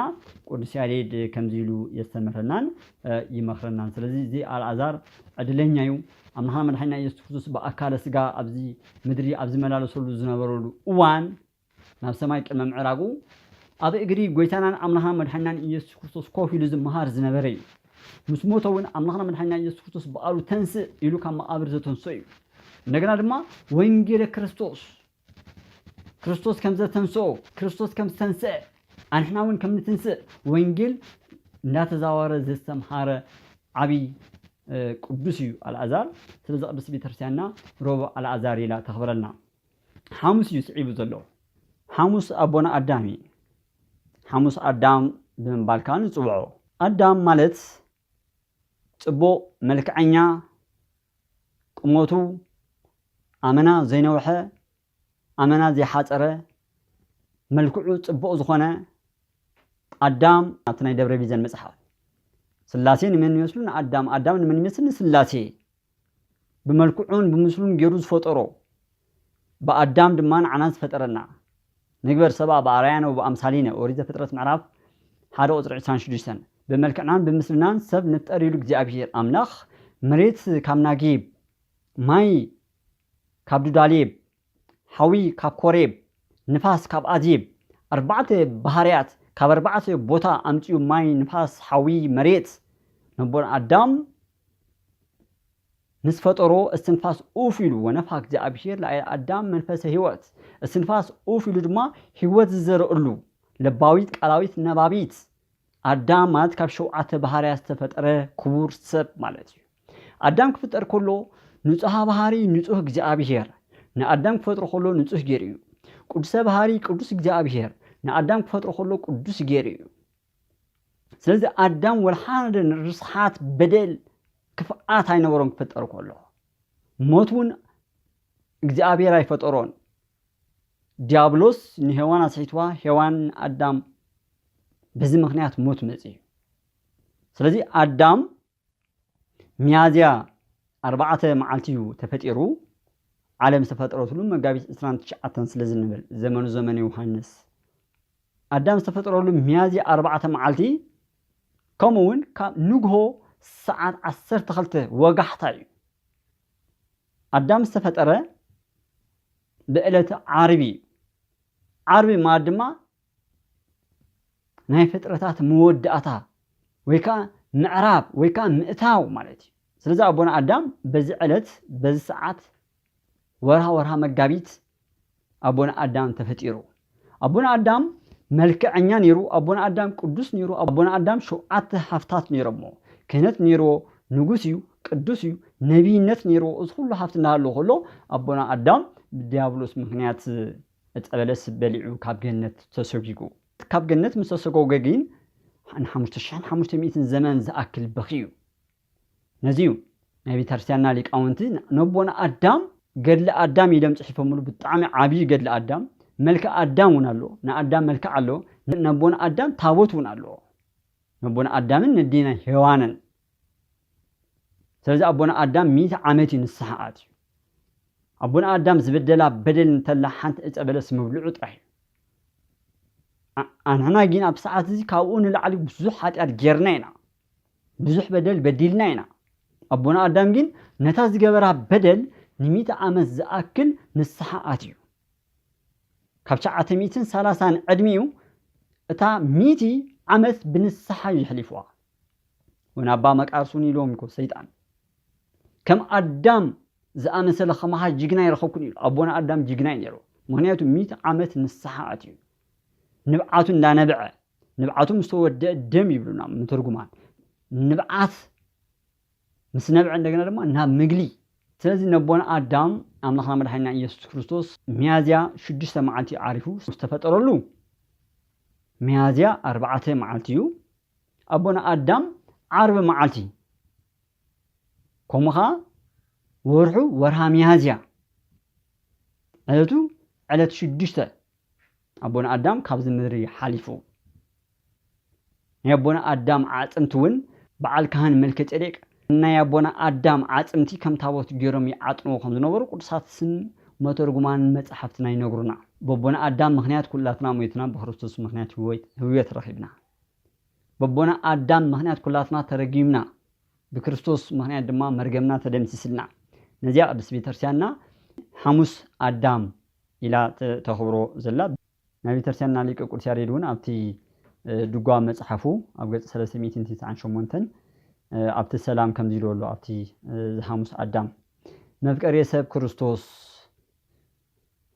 ቅዱስ ያሬድ ከምዚ ኢሉ የስተምህረናን፣ እ፣ ይመኽረናን። ስለዚ እዚ ኣልኣዛር ዕድለኛ እዩ። ኣምላኽና መድሓኒና ኢየሱስ ክርስቶስ ብኣካለ ስጋ ኣብዚ ምድሪ ኣብ ዝመላለሰሉ ዝነበረሉ እዋን፣ ናብ ሰማይ ቅድሚ ምዕራጉ ኣብ እግሪ ጎይታናን ኣምላኽና መድሓኒናን ኢየሱስ ክርስቶስ ኮፍ ኢሉ ዝመሃር ዝነበረ እዩ። ምስ ሞተ እውን ኣምላኽና መድሓኒና ኢየሱስ ክርስቶስ ብቓሉ ተንስእ ኢሉ ካብ መቓብር ዘተንስኦ እዩ። እንደገና ድማ ወንጌለ ክርስቶስ፣ ክርስቶስ ከም ዘተንስኦ፣ ክርስቶስ ከም ዝተንስአ፣ ኣንሕና እውን ከም ንትንስእ ወንጌል እንዳተዛወረ ዘስተምሃረ ዓብዪ፣ እ፣ ቅዱስ እዩ ኣልኣዛር። ስለዚ ቅድስት ቤተክርስትያንና ረቡዕ ኣልኣዛር ኢላ ተኽብረልና። ሓሙስ እዩ ስዒቡ ዘሎ። ሓሙስ ኣቦና ኣዳም እዩ። ሓሙስ ኣዳም ብምባል ከኣ ንጽውዖ። ኣዳም ማለት ጽቡቕ፣ መልክዐኛ፣ ቁመቱ ኣመና ዘይነውሐ፣ ኣመና ዘይሓጸረ፣ መልክዑ ጽቡቕ ዝኾነ ኣዳም፣ ኣብቲ ናይ ደብረ ቢዘን መጽሓፍ፣ ስላሴ ንመን ይመስሉ? ንኣዳም። ኣዳም ንመን ይመስል? ንስላሴ። ብመልክዑን ብምስሉን ገይሩ ዝፈጠሮ፣ ብኣዳም ድማ ንዓና ዝፈጠረና። ንግበር ሰብኣ ብኣርኣያነ ወብኣምሳሊነ፣ ኦሪት ዘፍጥረት ምዕራፍ ሓደ ቁጽሪ ዕስራን ሽዱሽተን። ብመልክዕናን ብምስልናን ሰብ ንፍጠር ኢሉ እግዚኣብሔር ኣምላኽ። መሬት ካብ ናጊብ፣ ማይ ካብ ዱዳሊብ፣ ሓዊ ካብ ኮሬብ፣ ንፋስ ካብ ኣዚብ፣ ኣርባዕተ ባህርያት ካብ ኣርባዕተ ቦታ ኣምጺኡ፣ ማይ፣ ንፋስ፣ ሓዊ፣ መሬት፣ ነቦን ኣዳም ምስ ፈጠሮ እስትንፋስ ኡፍ ኢሉ፣ ወነፍሐ እግዚኣብሔር ላዕለ ኣዳም መንፈሰ ህይወት፣ እስትንፋስ ኡፍ ኢሉ ድማ ህይወት ዝዘረእሉ፣ ለባዊት፣ ቃላዊት፣ ነባቢት ኣዳም ማለት ካብ ሸውዓተ ባህርያት ዝተፈጠረ ክቡር ሰብ ማለት እዩ። ኣዳም ክፍጠር ከሎ ንጹሃ ባህሪ ንጹህ እግዚኣብሔር ንኣዳም ክፈጥሮ ከሎ ንጹህ ገይሩ እዩ። ቅዱሰ ባህሪ ቅዱስ እግዚኣብሔር ንኣዳም ክፈጥሮ ከሎ ቅዱስ ገይሩ እዩ። ስለዚ ኣዳም ወላ ሓደ ርስሓት፣ በደል፣ ክፍኣት ኣይነበሮን ክፍጠር ከሎ። ሞት እውን እግዚኣብሔር ኣይፈጠሮን። ዲያብሎስ ንሄዋን ኣስሒትዋ፣ ሄዋን ንኣዳም በዚ ምኽንያት ሞት መጺኡ። ስለዚ ኣዳም ሚያዝያ ኣርባዕተ መዓልቲ እዩ ተፈጢሩ። ዓለም ዝተፈጠረትሉ መጋቢት ዕስራን ትሽዓተን ስለ ዝንብል፣ ዘመኑ ዘመነ ዮሃንስ። ኣዳም ዝተፈጠረሉ ሚያዝያ ኣርባዕተ መዓልቲ፣ ከምኡ እውን ካብ ንግሆ ሰዓት ዓሰርተ ክልተ ወጋሕታ እዩ። ኣዳም ዝተፈጠረ ብዕለተ ዓርቢ እዩ። ዓርቢ ማለት ድማ ናይ ፍጥረታት መወዳእታ ወይ ከዓ ምዕራብ ወይ ከዓ ምእታው ማለት እዩ። ስለዚ ኣቦና ኣዳም በዚ ዕለት፣ በዚ ሰዓት፣ ወርሃ ወርሃ መጋቢት ኣቦና ኣዳም ተፈጢሩ። ኣቦና ኣዳም መልክዐኛ ነይሩ። ኣቦና ኣዳም ቅዱስ ነይሩ። ኣቦና ኣዳም ሸውዓተ ሃፍታት ነይሮሞ። ክህነት ነይርዎ፣ ንጉስ እዩ፣ ቅዱስ እዩ፣ ነቢይነት ነይርዎ። እዚ ኩሉ ሃፍቲ እናሃለዎ ከሎ ኣቦና ኣዳም ብዲያብሎስ ምኽንያት ዕፀ በለስ በሊዑ ካብ ገነት ተሰጒጉ። ካብ ገነት ምስ ተሰጎገ ግን ንሓሙሽተ ሽሕን ሓሙሽተ ሚእትን ዘመን ዝኣክል በኽዩ። ነዚ እዩ ናይ ቤተክርስትያንና ሊቃውንቲ ነቦና ኣዳም ገድሊ ኣዳም ኢሎም ጽሒፎምሉ። ብጣዕሚ ዓብዪ ገድሊ ኣዳም። መልክዕ ኣዳም እውን ኣሎ። ንኣዳም መልክዕ ኣሎ። ነቦና ኣዳም ታቦት እውን ኣለዎ። ነቦና ኣዳምን ነዴና ሔዋንን። ስለዚ ኣቦና ኣዳም ሚእቲ ዓመት እዩ ንስሓ ኣትዩ። ኣቦና ኣዳም ዝበደላ በደል እንተላ ሓንቲ ዕፀ በለስ ምብልዑ ጥራሕ እዩ። ኣንሕና ግን ኣብ ሰዓት እዚ ካብኡ ንላዕሊ ብዙሕ ሓጢኣት ጌርና ኢና። ብዙሕ በደል በዲልና ኢና። ኣቦና ኣዳም ግን ነታ ዝገበራ በደል ንሚእቲ ዓመት ዝኣክል ንስሓ ኣትዩ። ካብ ትሽዓተ ሚእትን ሰላሳን ዕድሚኡ እታ ሚእቲ ዓመት ብንስሓ እዩ የሕሊፍዋ። ወናባ መቃርሱን ኢልዎም እኮ ሰይጣን። ከም ኣዳም ዝኣመሰለ ከማኻ ጅግና ይረኸብኩን ኢሉ። ኣቦና ኣዳም ጅግና እዩ ነይሩ። ምኽንያቱ ሚእቲ ዓመት ንስሓ ኣትዩ። ንብዓቱ እንዳነበዐ፣ ንብዓቱ ምስ ተወደአ ደም ይብሉና ምትርጉማን። ንብዓት ምስ ነብዐ እንደገና ድማ ናብ ምግሊ። ስለዚ ነቦና ኣዳም ኣምላኽና መድሓኒና ኢየሱስ ክርስቶስ ሚያዝያ ሽዱሽተ መዓልቲ ዓሪፉ ዝተፈጠረሉ ሚያዝያ ኣርባዕተ መዓልቲ እዩ። ኣቦና ኣዳም ዓርቢ መዓልቲ፣ ከምኡ ኸዓ ወርሑ ወርሃ ሚያዝያ፣ ዕለቱ ዕለት ሽዱሽተ ኣቦና ኣዳም ካብዚ ምድሪ ሓሊፉ። ናይ ኣቦና ኣዳም ኣዕፅምቲ እውን በዓል ካህን መልከ ጼዴቅ ናይ ኣቦና ኣዳም ኣዕፅምቲ ከም ታቦት ገይሮም ይዓጥንዎ ከም ዝነበሩ ቅዱሳት ስም መተርጉማን መጻሕፍትና ይነግሩና። በቦና ኣዳም ምኽንያት ኩላትና ሞይትና፣ ብክርስቶስ ምኽንያት ህይወት ረኺብና። በቦና ኣዳም ምኽንያት ኩላትና ተረጊምና፣ ብክርስቶስ ምኽንያት ድማ መርገምና ተደምሲስልና። ነዚያ ቅድስት ቤተክርስትያንና ሓሙስ ኣዳም ኢላ ተ-፣ ተኽብሮ ዘላ። ናይ ቤተክርስትያንና ሊቀ ቅዱስ ያሬድ እውን ኣብቲ፣ እ፣ ድጓ መጽሓፉ ኣብ ገጽ ሰለስተ ሚእትን ትስዓን ሸሞንተን፣ እ፣ ኣብቲ ሰላም ከምዚ ኢሉ ኣሎ፣ ኣብቲ፣ እ፣ ዝሓሙስ ኣዳም፣ መፍቀሬ ሰብ ክርስቶስ፣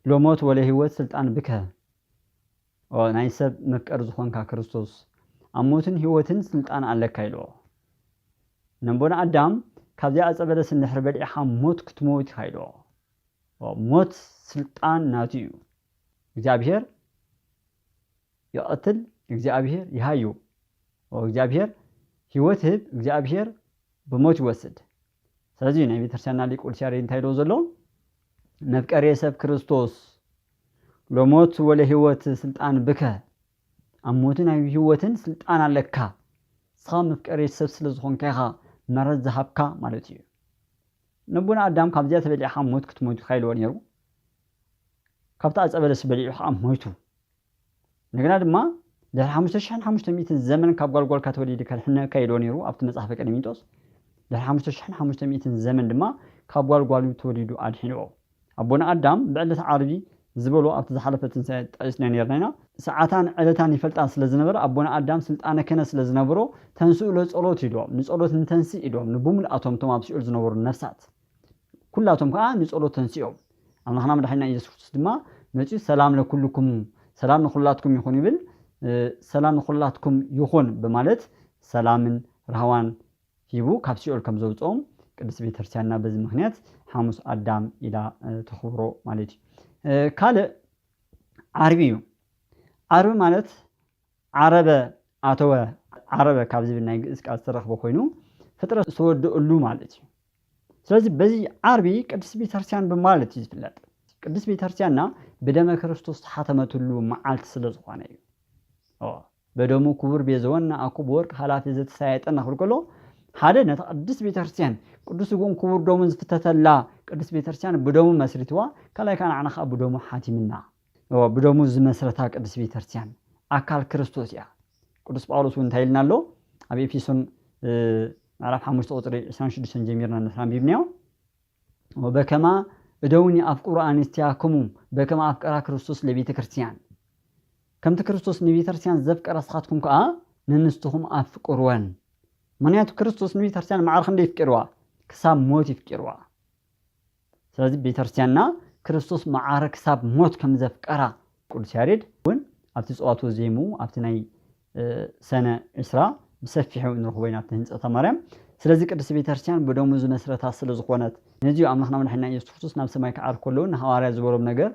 ሎሞት ወለ ህይወት ስልጣን ብከ። ኦ፣ ናይ ሰብ መፍቀሪ ዝኾንካ ክርስቶስ፣ ኣብ ሞትን ህይወትን ስልጣን ኣለካ ኢልዎ። ነቦና ኣዳም፣ ካብዚኣ ዕፀ በለስ እንድሕር በሊዕኻ ሞት ክትሞት ኢኻ ኢልዎ። ኦ፣ ሞት ስልጣን ናቱ እዩ። እግዚኣብሔር ይቐትል፣ እግዚኣብሔር ይሃዩ። ኦ፣ እግዚኣብሔር ህይወት ህብ፣ እግዚኣብሔር ብሞት ይወስድ። ስለዚ ናይ ቤተክርስትያንና ሊቅ ቅዱስ ያሬድ እንታይ ኢልዎ ዘሎ? መፍቀሬ ሰብ ክርስቶስ፣ ሎሞት ወለ ህይወት ስልጣን ብከ። ኣብ ሞትን ኣብ ህይወትን ስልጣን ኣለካ። ንስኻ መፍቀሬ ሰብ ስለ ዝኾንካ ኢኻ ምሕረት ዝሃብካ ማለት እዩ። ነቦና ኣዳም ካብዚኣ ተበሊዕኻ ሞት ክትሞት ኢኻ ኢልዎ ነይሩ። ካብቲ ዕፀ በለስ በሊዑ ኸዓ ሞይቱ። እንደገና ድማ ድሕሪ ሓሙሽተ ሽሕን ሓሙሽተ ሚእትን ዘመን ካብ ጓልጓልካ ተወሊደ ከድሕነካ ኢልዎ ነይሩ ኣብቲ መጽሓፈ ቀሌምንጦስ። ድሕሪ ሓሙሽተ ሽሕን ሓሙሽተ ሚእትን ዘመን ድማ ካብ ጓልጓሉ ተወሊዱ ኣድሒንዎ። ኣቦና ኣዳም ብዕለተ ዓርቢ ዝበሎ ኣብቲ ዝሓለፈ ትንሳኤ ጠቂስና ነርና ኢና። ሰዓታን ዕለታን ይፈልጣ ስለ ዝነበረ ኣቦና ኣዳም ስልጣነ ክህነት ስለ ዝነበሮ ተንስኡ ለጸሎት ኢልዎም፣ ንጸሎት ንተንስእ ኢልዎም ንብሙልኣቶም እቶም ኣብ ሲኦል ዝነበሩ ነፍሳት ኩላቶም ከኣ ንጸሎት ተንሲኦም። ኣምላኽና መድሓኒና ኢየሱስ ክርስቶስ ድማ መጺኡ ሰላም ለኩልኩም፣ ሰላም ንኹላትኩም ይኹን ይብል። እ፣ ሰላም ንኹላትኩም ይኹን ብማለት ሰላምን ራህዋን ሂቡ ካብ ሲኦል ከም ዘውፅኦም ቅድስት ቤተክርስትያንና በዚ ምኽንያት ሓሙስ ኣዳም ኢላ፣ እ፣ ተኽብሮ ማለት እዩ። እ፣ ካልእ ዓርቢ እዩ። ዓርቢ ማለት ዓረበ ኣተወ፣ ዓረበ ካብ ዝብል ናይ ግእዝ ቃል ዝተረኽበ ኮይኑ ፍጥረት ዝተወደእሉ ማለት እዩ። ስለዚ በዚ ዓርቢ ቅድስት ቤተክርስትያን ብማለት እዩ ዝፍለጥ። ቅድስት ቤተክርስትያንና ብደመ ክርስቶስ ተሓተመትሉ መዓልቲ ስለ ዝኾነ እዩ። ኦ፣ በደሙ ክቡር ቤዘወነ ኣኮ ብወርቅ ኃላፊ ዘተሳየጠና ክብል ከሎ፣ ሓደ ነታ ቅድስት ቤተክርስትያን ቅዱስ ስግኡን ክቡር ደሙን ዝፍተተላ ቅድስት ቤተክርስትያን ብደሙ መስሪትዋ፣ ካልኣይ ከዓ ንዓና ከዓ ብደሙ ሓቲምና። ኦ፣ ብደሙ ዝመስረታ ቅድስት ቤተክርስትያን ኣካል ክርስቶስ እያ። ቅዱስ ጳውሎስ እውን እንታይ ኢልና ኣሎ? ኣብ ኤፌሶን፣ እ፣ ምዕራፍ ሓሙሽተ ቁፅሪ ዕስራን ሽዱሽተን ጀሚርና እንድሕር ኣንቢብናዮ፣ "ወበከማ እደውኒ ኣፍቅሩ ኣንስቲያክሙ በከመ ኣፍቀራ ክርስቶስ ለቤተ ክርስቲያን።" ከምቲ ክርስቶስ ንቤተ ክርስቲያን ዘፍቀራ ንስኻትኩም ከኣ ንንስትኹም ኣፍቅርወን። ምኽንያቱ ክርስቶስ ንቤተ ክርስቲያን ማዕረ ክንደይ ይፍቅርዋ? ክሳብ ሞት ይፍቅርዋ። ስለዚ ቤተ ክርስቲያንና ክርስቶስ ማዕረ ክሳብ ሞት ከም ዘፍቀራ ቅዱስ ያሬድ እውን ኣብቲ ጸዋትወ ዜሙ ኣብቲ ናይ ሰነ ዕስራ ብሰፊሑ ንረኽቦ ኢና ኣብቲ ህንጸታ ማርያም። ስለዚ ቅድስቲ ቤተክርስትያን ብደሙ ዝመስረታ ስለ ዝኾነት፣ ነዚ ኣምላኽና መድሓኒና ኢየሱስ ክርስቶስ ናብ ሰማይ ክዓርግ ከለዉ ንሃዋርያ ዝበሎም ነገር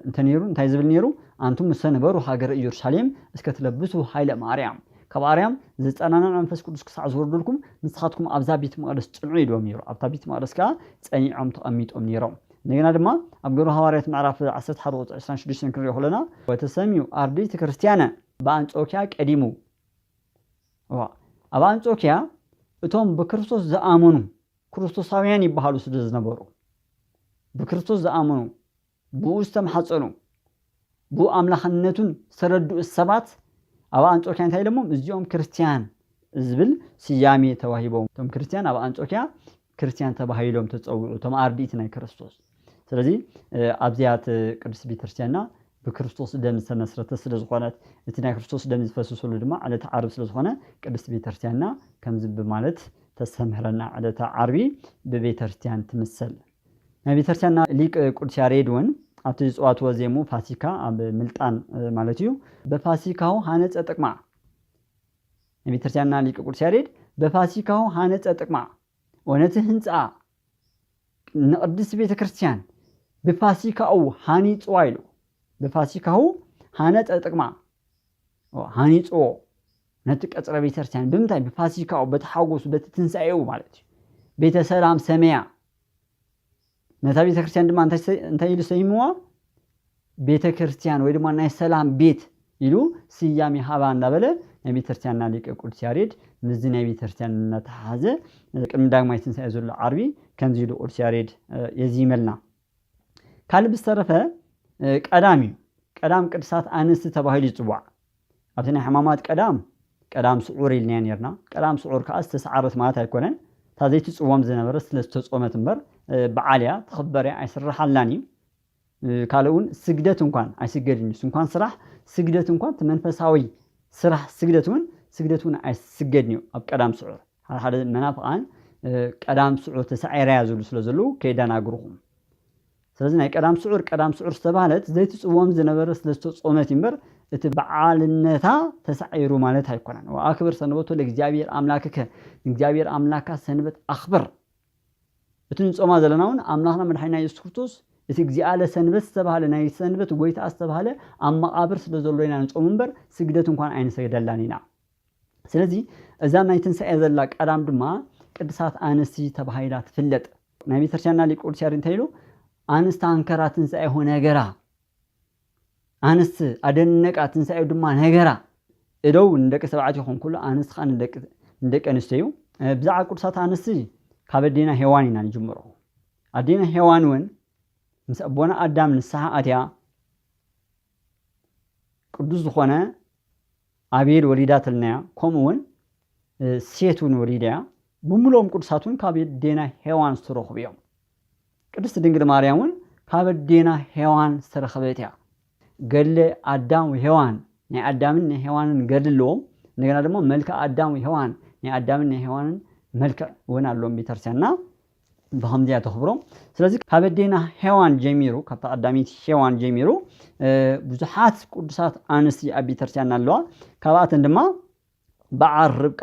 እንተ ነይሩ እንታይ ዝብል ነይሩ? ኣንቱም ምሰ ንበሩ ሃገረ ኢየሩሳሌም እስከ ትለብሱ ሃይለ ማርያም፣ ካብ ኣርያም ዝጸናናዕ መንፈስ ቅዱስ ክሳዕ ዝወርደልኩም ንስኻትኩም ኣብዛ ቤት መቕደስ ጽንዑ ኢልዎም ነይሩ። ኣብታ ቤት መቕደስ ከኣ ጸኒዖም ተቐሚጦም ነይሮም። እንደገና ድማ ኣብ ግብረ ሃዋርያት ምዕራፍ ዓሰርተ ሓደ ቁጽሪ ዕስራን ሽዱሽተን ክንሪኦ ከለና ወተሰምዩ ኣርድእቲ ክርስትያነ ብኣንጾኪያ ቀዲሙ። እዋ፣ ኣብ ኣንጾኪያ እቶም ብክርስቶስ ዝኣመኑ ክርስቶሳውያን ይበሃሉ ስለ ዝነበሩ፣ ብክርስቶስ ዝኣመኑ፣ ብኡ ዝተመሓጸኑ፣ ብኡ ኣምላኽነቱን ዝተረድኡ ሰባት ኣብ ኣንጾኪያ እንታይ ኢሎሞም? እዚኦም ክርስትያን ዝብል ስያሜ ተዋሂቦም። እቶም ክርስትያን ኣብ ኣንጾኪያ ክርስትያን ተባሂሎም ተጸውዑ፣ እቶም ኣርድእቲ ናይ ክርስቶስ። ስለዚ ኣብዚኣ እቲ ቅድስቲ ቤተክርስትያንና ብክርስቶስ ደም ዝተመስረተ ስለ ዝኾነት፣ እቲ ናይ ክርስቶስ ደም ዝፈሰሰሉ ድማ ዕለተ ዓርቢ ስለ ዝኾነ ቅድስቲ ቤተክርስትያንና ከምዚ ብማለት ተስተምህረና። ዕለተ ዓርቢ ብቤተክርስትያን ትምሰል። ናይ ቤተክርስትያንና ሊቅ ቅዱስ ያሬድ እውን ኣብቲ ዝፅዋትዎ ዜሙ ፋሲካ ኣብ ምልጣን ማለት እዩ። በፋሲካሁ ሃነፀ ጥቅማ። ናይ ቤተክርስትያንና ሊቅ ቅዱስ ያሬድ በፋሲካሁ ሃነፀ ጥቅማ፣ ወነቲ ህንፃ ንቅድስት ቤተክርስትያን ብፋሲካኡ ሃኒፅዋ ኢሉ። በፋሲካሁ ሃነፀ ጥቅማ፣ ሃኒፅዎ ነቲ ቀፅረ ቤተክርስትያን። ብምንታይ? ብፋሲካኡ፣ በቲ ሓጎሱ፣ በቲ ትንሳኤኡ ማለት እዩ። ቤተ ሰላም ሰመያ። ነታ ቤተክርስትያን ድማ እንታይ ሰ-፣ እንታይ ኢሉ ሰይምዋ? ቤተክርስትያን ወይ ድማ ናይ ሰላም ቤት ኢሉ ስያሜ ሃባ እንዳበለ ናይ ቤተክርስትያንና ሊቅ ቅዱስ ያሬድ ምስዚ ናይ ቤተክርስትያን እናተሓሓዘ ቅድሚ ዳግማይ ትንሳኤ ዘሎ ዓርቢ ከምዚ ኢሉ ቅዱስ ያሬድ የዚመልና። ካልእ ብዝተረፈ ቀዳም እዩ። ቀዳም ቅዱሳት ኣንስቲ ተባሂሉ ይፅዋዕ። ኣብቲ ናይ ሕማማት ቀዳም፣ ቀዳም ስዑር ኢልናያ ነርና። ቀዳም ስዑር ከዓ ዝተሰዓረት ማለት ኣይኮነን። እታ ዘይትፅወም ዝነበረ ስለ ዝተፆመት እምበር በዓል እያ፣ ትኽበር እያ፣ ኣይስራሓላን እዩ። ካልእ እውን ስግደት እንኳን ኣይስገድን እዩ። እንኳን ስራሕ፣ ስግደት እንኳን፣ እቲ መንፈሳዊ ስራሕ ስግደት እውን፣ ስግደት እውን ኣይስገድን እዩ ኣብ ቀዳም ስዑር። ሓደ ሓደ መናፍቓን ቀዳም ስዑር ተሳዒራ እያ ዝብሉ ስለ ዘለዉ ከየደናግሩኹም። ስለዚ ናይ ቀዳም ስዑር፣ ቀዳም ስዑር ዝተባህለት ዘይትፅወም ዝነበረ ስለ ዝተፆመት እዩ እምበር እቲ በዓልነታ ተሳዒሩ ማለት ኣይኮነን። ወኣክብር ሰንበቶ ለእግዚኣብሔር ኣምላክከ፣ ንእግዚኣብሔር ኣምላካ ሰንበት ኣኽብር። እቲ ንጾማ ዘለና እውን ኣምላኽና መድሓኒና የሱስ ክርስቶስ እቲ እግዚኣብሔር ሰንበት ዝተባህለ፣ ናይ ሰንበት ጎይታ ዝተባህለ ኣብ መቓብር ስለ ዘሎ ኢና ንጾም እምበር ስግደት እንኳን ኣይንሰግደላን ኢና። ስለዚ እዛ ናይ ትንሳኤ ዘላ ቀዳም ድማ ቅድሳት ኣንስቲ ተባሂላ ትፍለጥ። ናይ ቤተክርስትያንና ሊቅ ቅዱስ ያሬድ እንታይ ኢሉ? ኣንስቲ ኣንከራ ትንሳኤሁ ነገራ። ኣንስቲ ኣደነቃ ትንሳኤሁ ድማ ነገራ። እደው ንደቂ ተባዕትዮ ይኹን ኩሉ ኣንስቲ ኸዓ ንደቂ፣ ንደቂ ኣንስትዮ እዩ። እ፣ ብዛዕባ ቅዱሳት ኣንስቲ ካብ ኣዴና ሄዋን ኢና ንጅምሮ። ኣዴና ሄዋን እውን ምስ ኣቦና ኣዳም ንስሓ ኣትያ ቅዱስ ዝኾነ ኣቤል ወሊዳትልና እያ። ከምኡ እውን፣ እ፣ ሴት እውን ወሊዳ እያ። ብምልኦም ቅዱሳት እውን ካብ ኣዴና ሄዋን ዝተረኽቡ እዮም። ቅድስቲ ድንግል ማርያም እውን ካብ ኣዴና ሄዋን ዝተረኸበት እያ። ገድለ ኣዳም ወሄዋን፣ ናይ ኣዳምን ናይ ሄዋንን ገድሊ ኣለዎም። እንደገና ድማ መልክዕ ኣዳም ወሄዋን፣ ናይ ኣዳምን ናይ ሄዋንን መልክዕ እውን ኣለዎም ቤተክርስትያንና። ብኸምዚኣ ተኽብሮም። ስለዚ ካብ ኣዴና ሄዋን ጀሚሩ፣ ካብታ ቀዳመይቲ ሄዋን ጀሚሩ፣ እ፣ ብዙሓት ቅዱሳት ኣንስቲ ኣብ ቤተክርስትያንና ኣለዋ። ካብኣተን ድማ በዓል ርብቃ፣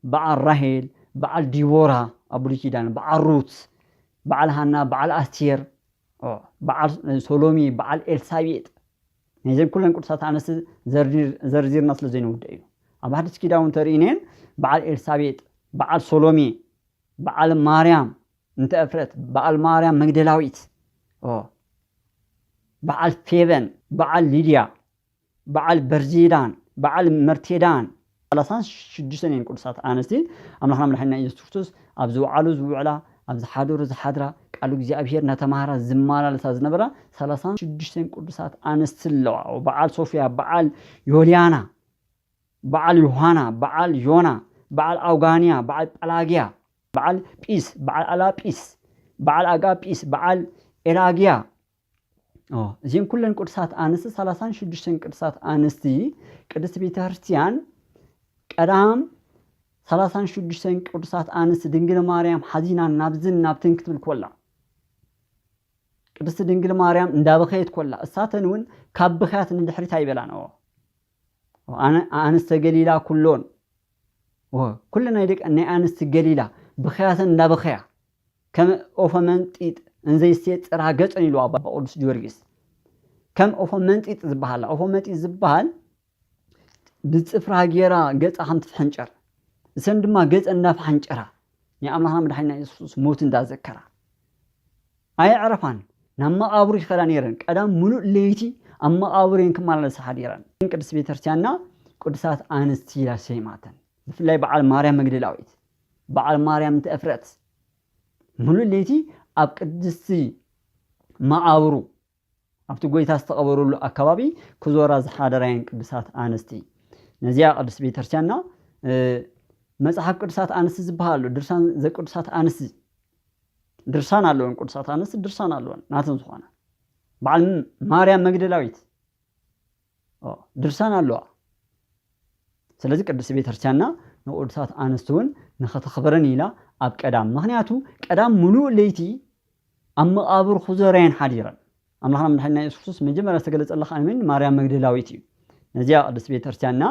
በዓል ራሄል፣ በዓል ዲቦራ ኣብ ብሉይ ኪዳን፣ በዓል ሩት፣ በዓል ሃና፣ በዓል ኣስቴር፣ ኦ፣ በዓል ሶሎሜ፣ በዓል ኤልሳቤጥ። ናይዘን ኩለን ቅዱሳት ኣንስቲ ዘርዚር-፣ ዘርዚርና ስለ ዘይንውድእ እዩ። ኣብ ሓድሽ ኪዳን እውን ተርእይነን በዓል ኤልሳቤጥ፣ በዓል ሶሎሜ፣ በዓል ማርያም እንተ እፍረት፣ በዓል ማርያም መግደላዊት፣ ኦ፣ በዓል ፌበን፣ በዓል ሊድያ፣ በዓል በርዚዳን፣ በዓል መርቴዳን፣ ሰላሳን ሽዱሽተን እየን ቅዱሳት ኣንስቲ ኣምላኽና መድሓኒና ኢየሱስ ክርስቶስ ኣብ ዝወዓሉ ዝውዕላ፣ ኣብ ዝሓደሩ ዝሓድራ፣ ቃሉ እግዚኣብሔር እናተማሃራ ዝመላለሳ ዝነበራ ሰላሳን ሽዱሽተን ቅዱሳት ኣንስቲ ኣለዋ። በዓል ሶፊያ፣ በዓል ዮልያና፣ በዓል ዮሃና፣ በዓል ዮና፣ በዓል ኣውጋንያ፣ በዓል ጳላግያ፣ በዓል ጲስ፣ በዓል ኣላጲስ፣ በዓል ኣጋጲስ፣ በዓል ኤላግያ። ኦ፣ እዚን ኩለን ቅዱሳት ኣንስቲ፣ ሰላሳን ሽዱሽተን ቅዱሳት ኣንስቲ ቅድስቲ ቤተ ክርስቲያን ቀዳም ሰላሳን ሽዱሽተን ቅዱሳት ኣንስቲ ድንግል ማርያም ሓዚናን ናብዝን ናብትን ክትብል ኮላ፣ ቅድስቲ ድንግል ማርያም እንዳበኸየት ኮላ፣ እሳተን እውን ካብ ብኽያት ንድሕሪት ኣይበላን። ኦ፣ ኣነ- ኣንስተ ገሊላ ኩሎን፣ ወ- ኩለን ናይ ደቂ ናይ ኣንስቲ ገሊላ ብኽያተን እንዳበኸያ፣ ከም ኦፈ መንጢጥ እንዘይስየ ጽራ ገጸን ኢሉ ኣባ ቅዱስ ጊዮርጊስ። ከም ኦፈ መንጢጥ ዝበሃል፣ ኦፈ መንጢጥ ዝበሃል ብጽፍራ ጌራ ገጻ ከም ትፍሕንጨር፣ እሰን ድማ ገጸን እንዳፈሓንጨራ ናይ ኣምላኽና መድሓኒና የሱስ ሞት እንዳዘከራ ኣየዕረፋን። ናብ መቓብሩ ይኸዳ ነይረን። ቀዳም ሙሉእ ለይቲ ኣብ መቓብሩ እየን ክመላለሳ ሓዲረን። ቅድስት ቤተክርስትያንና ቅዱሳት ኣንስቲ ኢላ ሰይማተን። ብፍላይ በዓል ማርያም መግደላዊት፣ በዓል ማርያም ምእንቲ እፍረት፣ ሙሉእ ለይቲ ኣብ ቅድስቲ መቓብሩ ኣብቲ ጎይታ ዝተቐበረሉ ኣካባቢ ክዞራ ዝሓደራ እየን ቅዱሳት ኣንስቲ። ነዚኣ ቅድስት ቤተክርስትያንና፣ እ፣ መጽሓፍ ቅዱሳት ኣንስቲ ዝበሃል ኣሎ፣ ድርሳን ዘቅዱሳት ኣንስቲ ድርሳን ኣለወን፣ ቅዱሳት ኣንስቲ ድርሳን ኣለወን ናተን ዝኾነ። በዓል ማርያም መግደላዊት፣ ኦ፣ ድርሳን ኣለዋ። ስለዚ ቅድስት ቤተክርስትያንና ንቅዱሳት ኣንስቲ እውን ንኸተኽብረን ኢላ ኣብ ቀዳም፣ ምኽንያቱ ቀዳም ሙሉእ ለይቲ ኣብ መቓብር ክዞራ እየን ሓዲረን። ኣምላኽና መድሓኒና የሱስ ክርስቶስ መጀመርያ ዝተገለጸላ ከኣ መን? ማርያም መግደላዊት እዩ። ነዚኣ ቅድስት ቤተክርስትያንና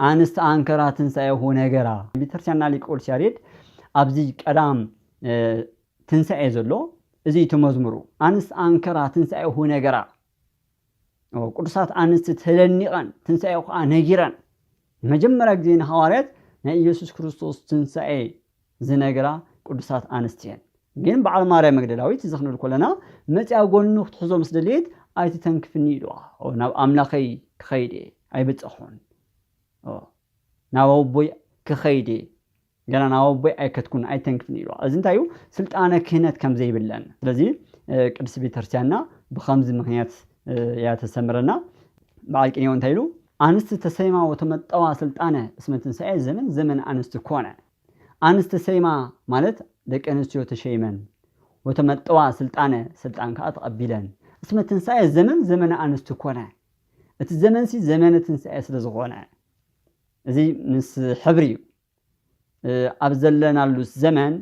ኣንስቲ ኣንከራ ትንሳኤሁ ነገራ። ቤተክርስትያንና ሊቅ ቅዱስ ያሬድ ኣብዚ ቀዳም፣ እ፣ ትንሳኤ ዘሎ፣ እዚ እዩ እቲ መዝሙሩ። ኣንስቲ ኣንከራ ትንሳኤሁ ነገራ። ኦ፣ ቅዱሳት ኣንስቲ ተደኒቐን፣ ትንሳኤ ኸዓ ነጊረን። ንመጀመርያ ግዜ ንሃዋርያት ናይ ኢየሱስ ክርስቶስ ትንሳኤ ዝነግራ ቅዱሳት ኣንስቲ እየን። ግን በዓል ማርያም መግደላዊት እዚ ክንብል ከለና መጺኣ ጎኑ ክትሕዞ ምስ ደለየት ኣይትተንክፍኒ ኢልዋ። ኦ፣ ናብ ኣምላኸይ ክኸይድ እየ፣ ኣይብጸኹን። ኦ፣ ናብ ኣቦይ ክኸይድ እየ፣ ገና ናብ ኣቦይ ኣይከድኩን ኣይተንክፍን ኢልዋ። እዚ እንታይ እዩ? ስልጣነ ክህነት ከም ዘይብለን። ስለዚ፣ እ፣ ቅድስት ቤተክርስትያንና ብኸምዚ ምኽንያት፣ እ፣ እያ ተስተምረና። በዓል ቅኔው እንታይ ኢሉ? ኣንስቲ ተሰይማ ወተመጠዋ ስልጣነ እስመ ትንሳኤ ዘመን ዘመን ኣንስቲ ኮነ። ኣንስቲ ተሰይማ ማለት ደቂ ኣንስትዮ ተሸይመን፣ ወተመጠዋ ስልጣነ ስልጣን ከኣ ተቐቢለን፣ እስመ ትንሳኤ ዘመን ዘመን ኣንስቲ ኮነ። እቲ ዘመንሲ ዘመነ ትንሳኤ ስለ ዝኾነ፣ እዚ ምስ ሕብሪ እዩ። እ፣ ኣብ ዘለናሉ ዘመን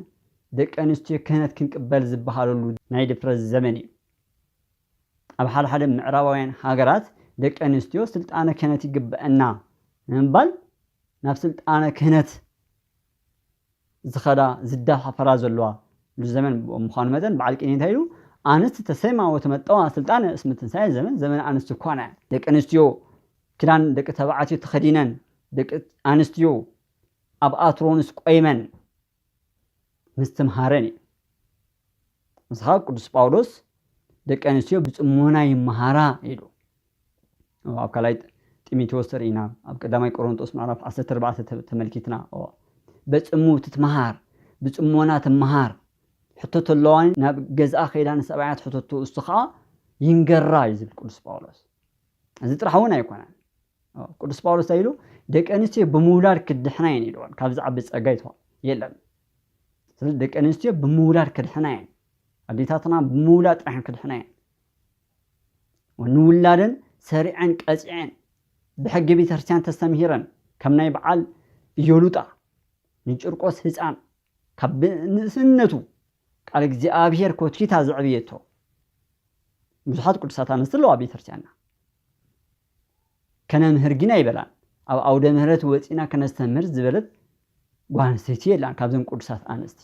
ደቂ ኣንስትዮ ክህነት ክንቅበል ዝበሃለሉ ናይ ድፍረት ዘመን እዩ። ኣብ ሓደ ሓደ ምዕራባውያን ሃገራት ደቂ ኣንስትዮ ስልጣነ ክህነት ይግበአና ንምባል ናብ ስልጣነ ክህነት ዝኸዳ ዝዳፋፈራ ዘለዋ ዘመን ምዃኑ መጠን በዓል ቅኔ እንታይ ኢሉ? ኣንስቲ ተሰይማ ወተመጠዋ ስልጣነ እስመ ትንሳኤ ዘመን ዘመን ኣንስቲ ኮነ። ደቂ ኣንስትዮ ክዳን ደቂ ተባዕትዮ ተኸዲነን፣ ደቂ ኣንስትዮ ኣብ ኣትሮንስ ቆይመን ምስትምሃረን እዩ። ንስኻ ቅዱስ ጳውሎስ ደቂ ኣንስትዮ ብጽሞና ይመሃራ ኢሉ። ኣብ ካልኣይ ጢሞቴዎስ ተርኢና፣ ኣብ ቀዳማይ ቆሮንጦስ ምዕራፍ ዓሰርተ ኣርባዕተ ተ-፣ ተመልኪትና። እዋ። በጽሙ ትትመሃር፣ ብጽሞና ትመሃር። ሕቶ ተለዋ ናብ ገዝኣ ከይዳ ንሰብኣያ ትሕተቶ፣ እሱ ኸዓ ይንገራ እዩ ዝብል ቅዱስ ጳውሎስ። እዚ ጥራሕ እውን ኣይኮነን። ኦ፣ ቅዱስ ጳውሎስ እንታይ ኢሉ? ደቂ ኣንስትዮ ብምውላድ ክድሕና እየን ኢልወን። ካብዚ ዓቢ ጸጋ ይትዋ-፣ የለን። ስለዚ ደቂ ኣንስትዮ ብምውላድ ክድሕና እየን። ኣዴታትና ብምውላድ ጥራሕ ክድሕና እየን። ንውላደን ሰሪዐን ቀጺዐን ብሕጊ ቤተክርስትያን ተስተምሂረን፣ ከም ናይ በዓል ኢዮሉጣ ንጭርቆስ ህፃን ካብ ንእስነቱ ቃል እግዚኣብሔር ኮትኪታ ዘዕብየቶ ብዙሓት ቅዱሳት ኣንስቲ ኣለዋ ቤተክርስትያንና። ከነምህር ግን ኣይበላን። ኣብ ኣውደ ምህረት ወፂና ከነስተምህር ዝበለት ጓል ኣንስተይቲ የላን ካብዘን ቅዱሳት ኣንስቲ።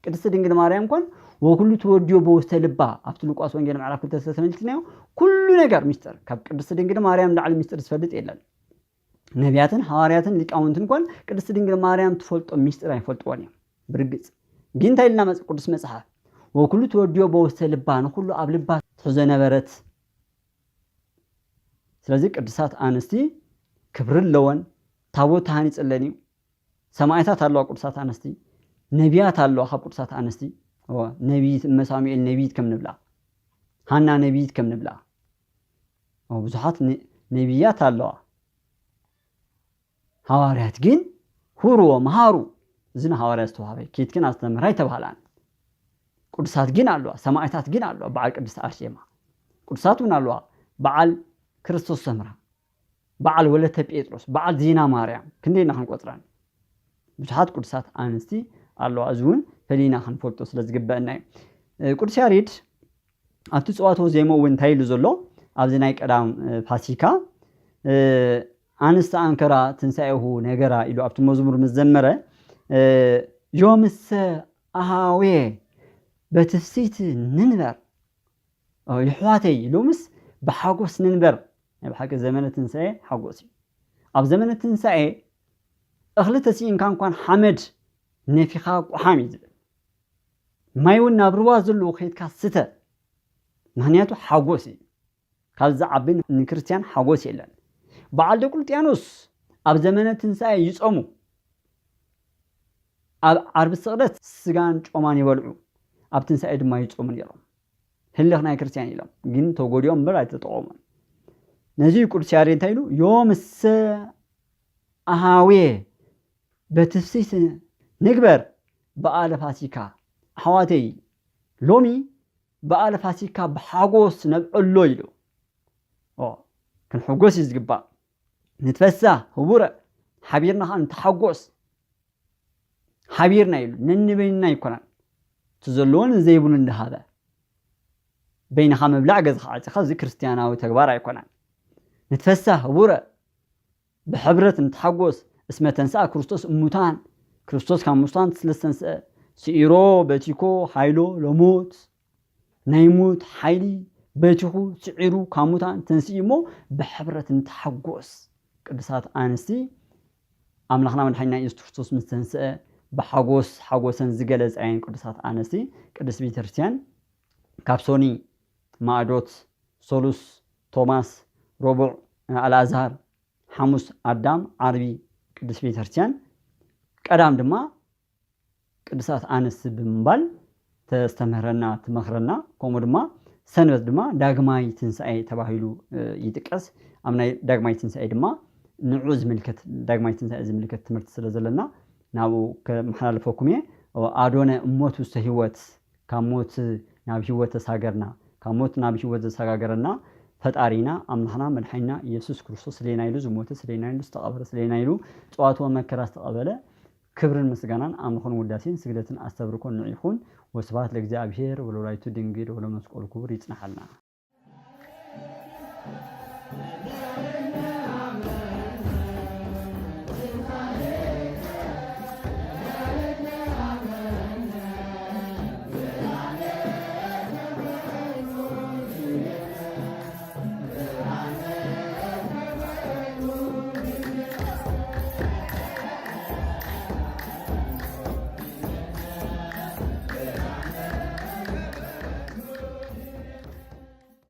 ቅድስቲ ድንግል ማርያም እንኳን ወኩሉ ትወድዮ በውስተ ልባ፣ ኣብቲ ሉቃስ ወንጌል ምዕራፍ ክልተ ተመልክትናዮ፣ ኩሉ ነገር ሚስጥር፣ ካብ ቅድስቲ ድንግል ማርያም ንላዕሊ ሚስጥር ዝፈልጥ የለን። ነቢያትን ሃዋርያትን ሊቃውንትን እንኳን ቅድስቲ ድንግል ማርያም ትፈልጦ ሚስጥር ኣይፈልጥዎን እዮም። ብርግጽ ግን እንታይ ኢልና መጽ-፣ ቅዱስ መጽሓፍ? "ወኩሉ ትወድዮ በውስተ ልባ"፣ ንኩሉ ኣብ ልባ ትሕዞ ነበረት። ስለዚ ቅዱሳት ኣንስቲ ክብሪ ኣለወን። ታቦት ተሃኒጽለን እዩ። ሰማዕታት ኣለዋ ቅዱሳት ኣንስቲ፣ ነቢያት ኣለዋ ካብ ቅዱሳት ኣንስቲ። እወ፣ ነቢይት እመ ሳሙኤል ነቢይት ከም ንብላ፣ ሃና ነቢይት ከም ንብላ፣ እወ፣ ብዙሓት ነ-፣ ነቢያት ኣለዋ። ሃዋርያት ግን "ሁሩ ወመሃሩ"፣ እዚ ንሃዋርያት ዝተዋህበ፣ "ኬድክን ኣስተምህራ" ኣይተባህላን። ቅዱሳት ግን ኣለዋ፣ ሰማዕታት ግን ኣለዋ፣ በዓል ቅድስቲ ኣርሴማ። ቅዱሳት እውን ኣለዋ፣ በዓል ክርስቶስ ሰምራ፣ በዓል ወለተ ጴጥሮስ፣ በዓል ዜና ማርያም፣ ክንደይ ኢና ክንቆጽረን? ብዙሓት ቅዱሳት ኣንስቲ ኣለዋ። እዚ እውን ፈሊና ክንፈልጦ ስለ ዝግበአና እዩ። እ፣ ቅዱስ ያሬድ ኣብቲ ጽዋትወ ዜማ እውን እንታይ ኢሉ ዘሎ? ኣብዚ ናይ ቀዳም፣ እ፣ ፋሲካ፣ እ፣ ኣንስቲ ኣንከራ ትንሳኤሁ ነገራ ኢሉ ኣብቲ መዝሙር ምስ ዘመረ፣ ዮምሰ ኣሃዌ በትፍሲት ንንበር፣ የሕዋተይ፣ ሎምስ ብሓጎስ ንንበር። ናይ ብሓቂ ዘመነ ትንሳኤ ሓጎስ እዩ። ኣብ ዘመነ ትንሳኤ እኽሊ ተስኢንካ እንኳን ሓመድ ነፊኻ ቁሓም እዩ ዝብል። ማይ እውን ናብ ርዋ ዘለዉ ከይድካ ስተ። ምክንያቱ ሓጎስ እዩ። ካብ ዝዓቢ ንክርስትያን ሓጎስ የለን። በዓል ዲዮቅልጥያኖስ ኣብ ዘመነ ትንሳኤ ይጾሙ። ኣብ ዓርቢ ስቕለት ስጋን ጮማን ይበልዑ፣ ኣብ ትንሳኤ ድማ ይጾሙ ነይሮም። ህልኽ ናይ ክርስትያን ኢሎም ግን ተጎዲኦም እምበር ኣይተጠቐሙን። ነዚ እዩ ቅዱስ ያሬድ እንታይ ኢሉ? ዮምሰ ኣሃዌ በትፍሲት ንግበር በዓለ ፋሲካ። ኣሕዋተይ፣ ሎሚ በዓለ ፋሲካ ብሓጎስ ነብዕሎ ኢሉ። ክንሕጎስ እዩ ዝግባእ። ንትፈሳ ህቡረ፣ ሓቢርና ከዓ ንተሓጎስ። ሓቢርና ኢሉ ነንበይንና ኣይኮነን። እቲ ዘለዎን ዘይብሉ እንዳሃበ በይንኻ ምብላዕ ገዝኻ ዓፂኻ፣ እዚ ክርስትያናዊ ተግባር ኣይኮነን። ንትፈሳ ህቡረ፣ ብሕብረት ንተሓጎስ። እስመ ተንስኣ ክርስቶስ እሙታን፣ ክርስቶስ ካብ ሙታን ስለዝተንስአ፣ ስዒሮ በቲኮ ሓይሎ ለሞት፣ ናይ ሞት ሓይሊ በቲኹ ስዒሩ ካብ ሙታን ተንስኡ እሞ ብሕብረት ንተሓጎስ። ቅዱሳት ኣንስቲ ኣምላኽና መድሓኒና ኢየሱስ ክርስቶስ ምስ ተንስአ ብሓጎስ ሓጎሰን ዝገለጻ እየን ቅዱሳት ኣንስቲ። ቅድስት ቤተክርስትያን ካብ ሶኒ ማዕዶት፣ ሶሉስ ቶማስ፣ ረቡዕ ኣልኣዛር፣ ሓሙስ ኣዳም፣ ዓርቢ ቅድስት ቤተክርስትያን፣ ቀዳም ድማ ቅዱሳት ኣንስቲ ብምባል ተስተምህረና፣ ትመኽረና። ከምኡ ድማ ሰንበት ድማ ዳግማይ ትንሳኤ ተባሂሉ ይጥቀስ። ኣብ ናይ ዳግማይ ትንሳኤ ድማ ንዑ ዝምልከት፣ ዳግማይ ትንሳኤ ዝምልከት ትምህርቲ ስለ ዘለና ናብኡ ከመሓላልፈኩም እየ። ኣዶነ እሞት ውስተ ህይወት፣ ካብ ሞት ናብ ህይወት ተሳገርና፣ ካብ ሞት ናብ ህይወት ዘሰጋገረና ፈጣሪና ኣምላኽና መድሓኒና ኢየሱስ ክርስቶስ ስሌና ኢሉ ዝሞተ፣ ስሌና ኢሉ ዝተቐበረ፣ ስሌና ኢሉ ጽዋትወ መከራ ዝተቐበለ ክብርን ምስጋናን ኣምልኾን ውዳሴን ስግደትን ኣስተብርኮን ንዑ ይኹን። ወስብሐት ለእግዚኣብሔር ወለወላዲቱ ድንግል ወለመስቀሉ ክቡር ይጽናሓልና።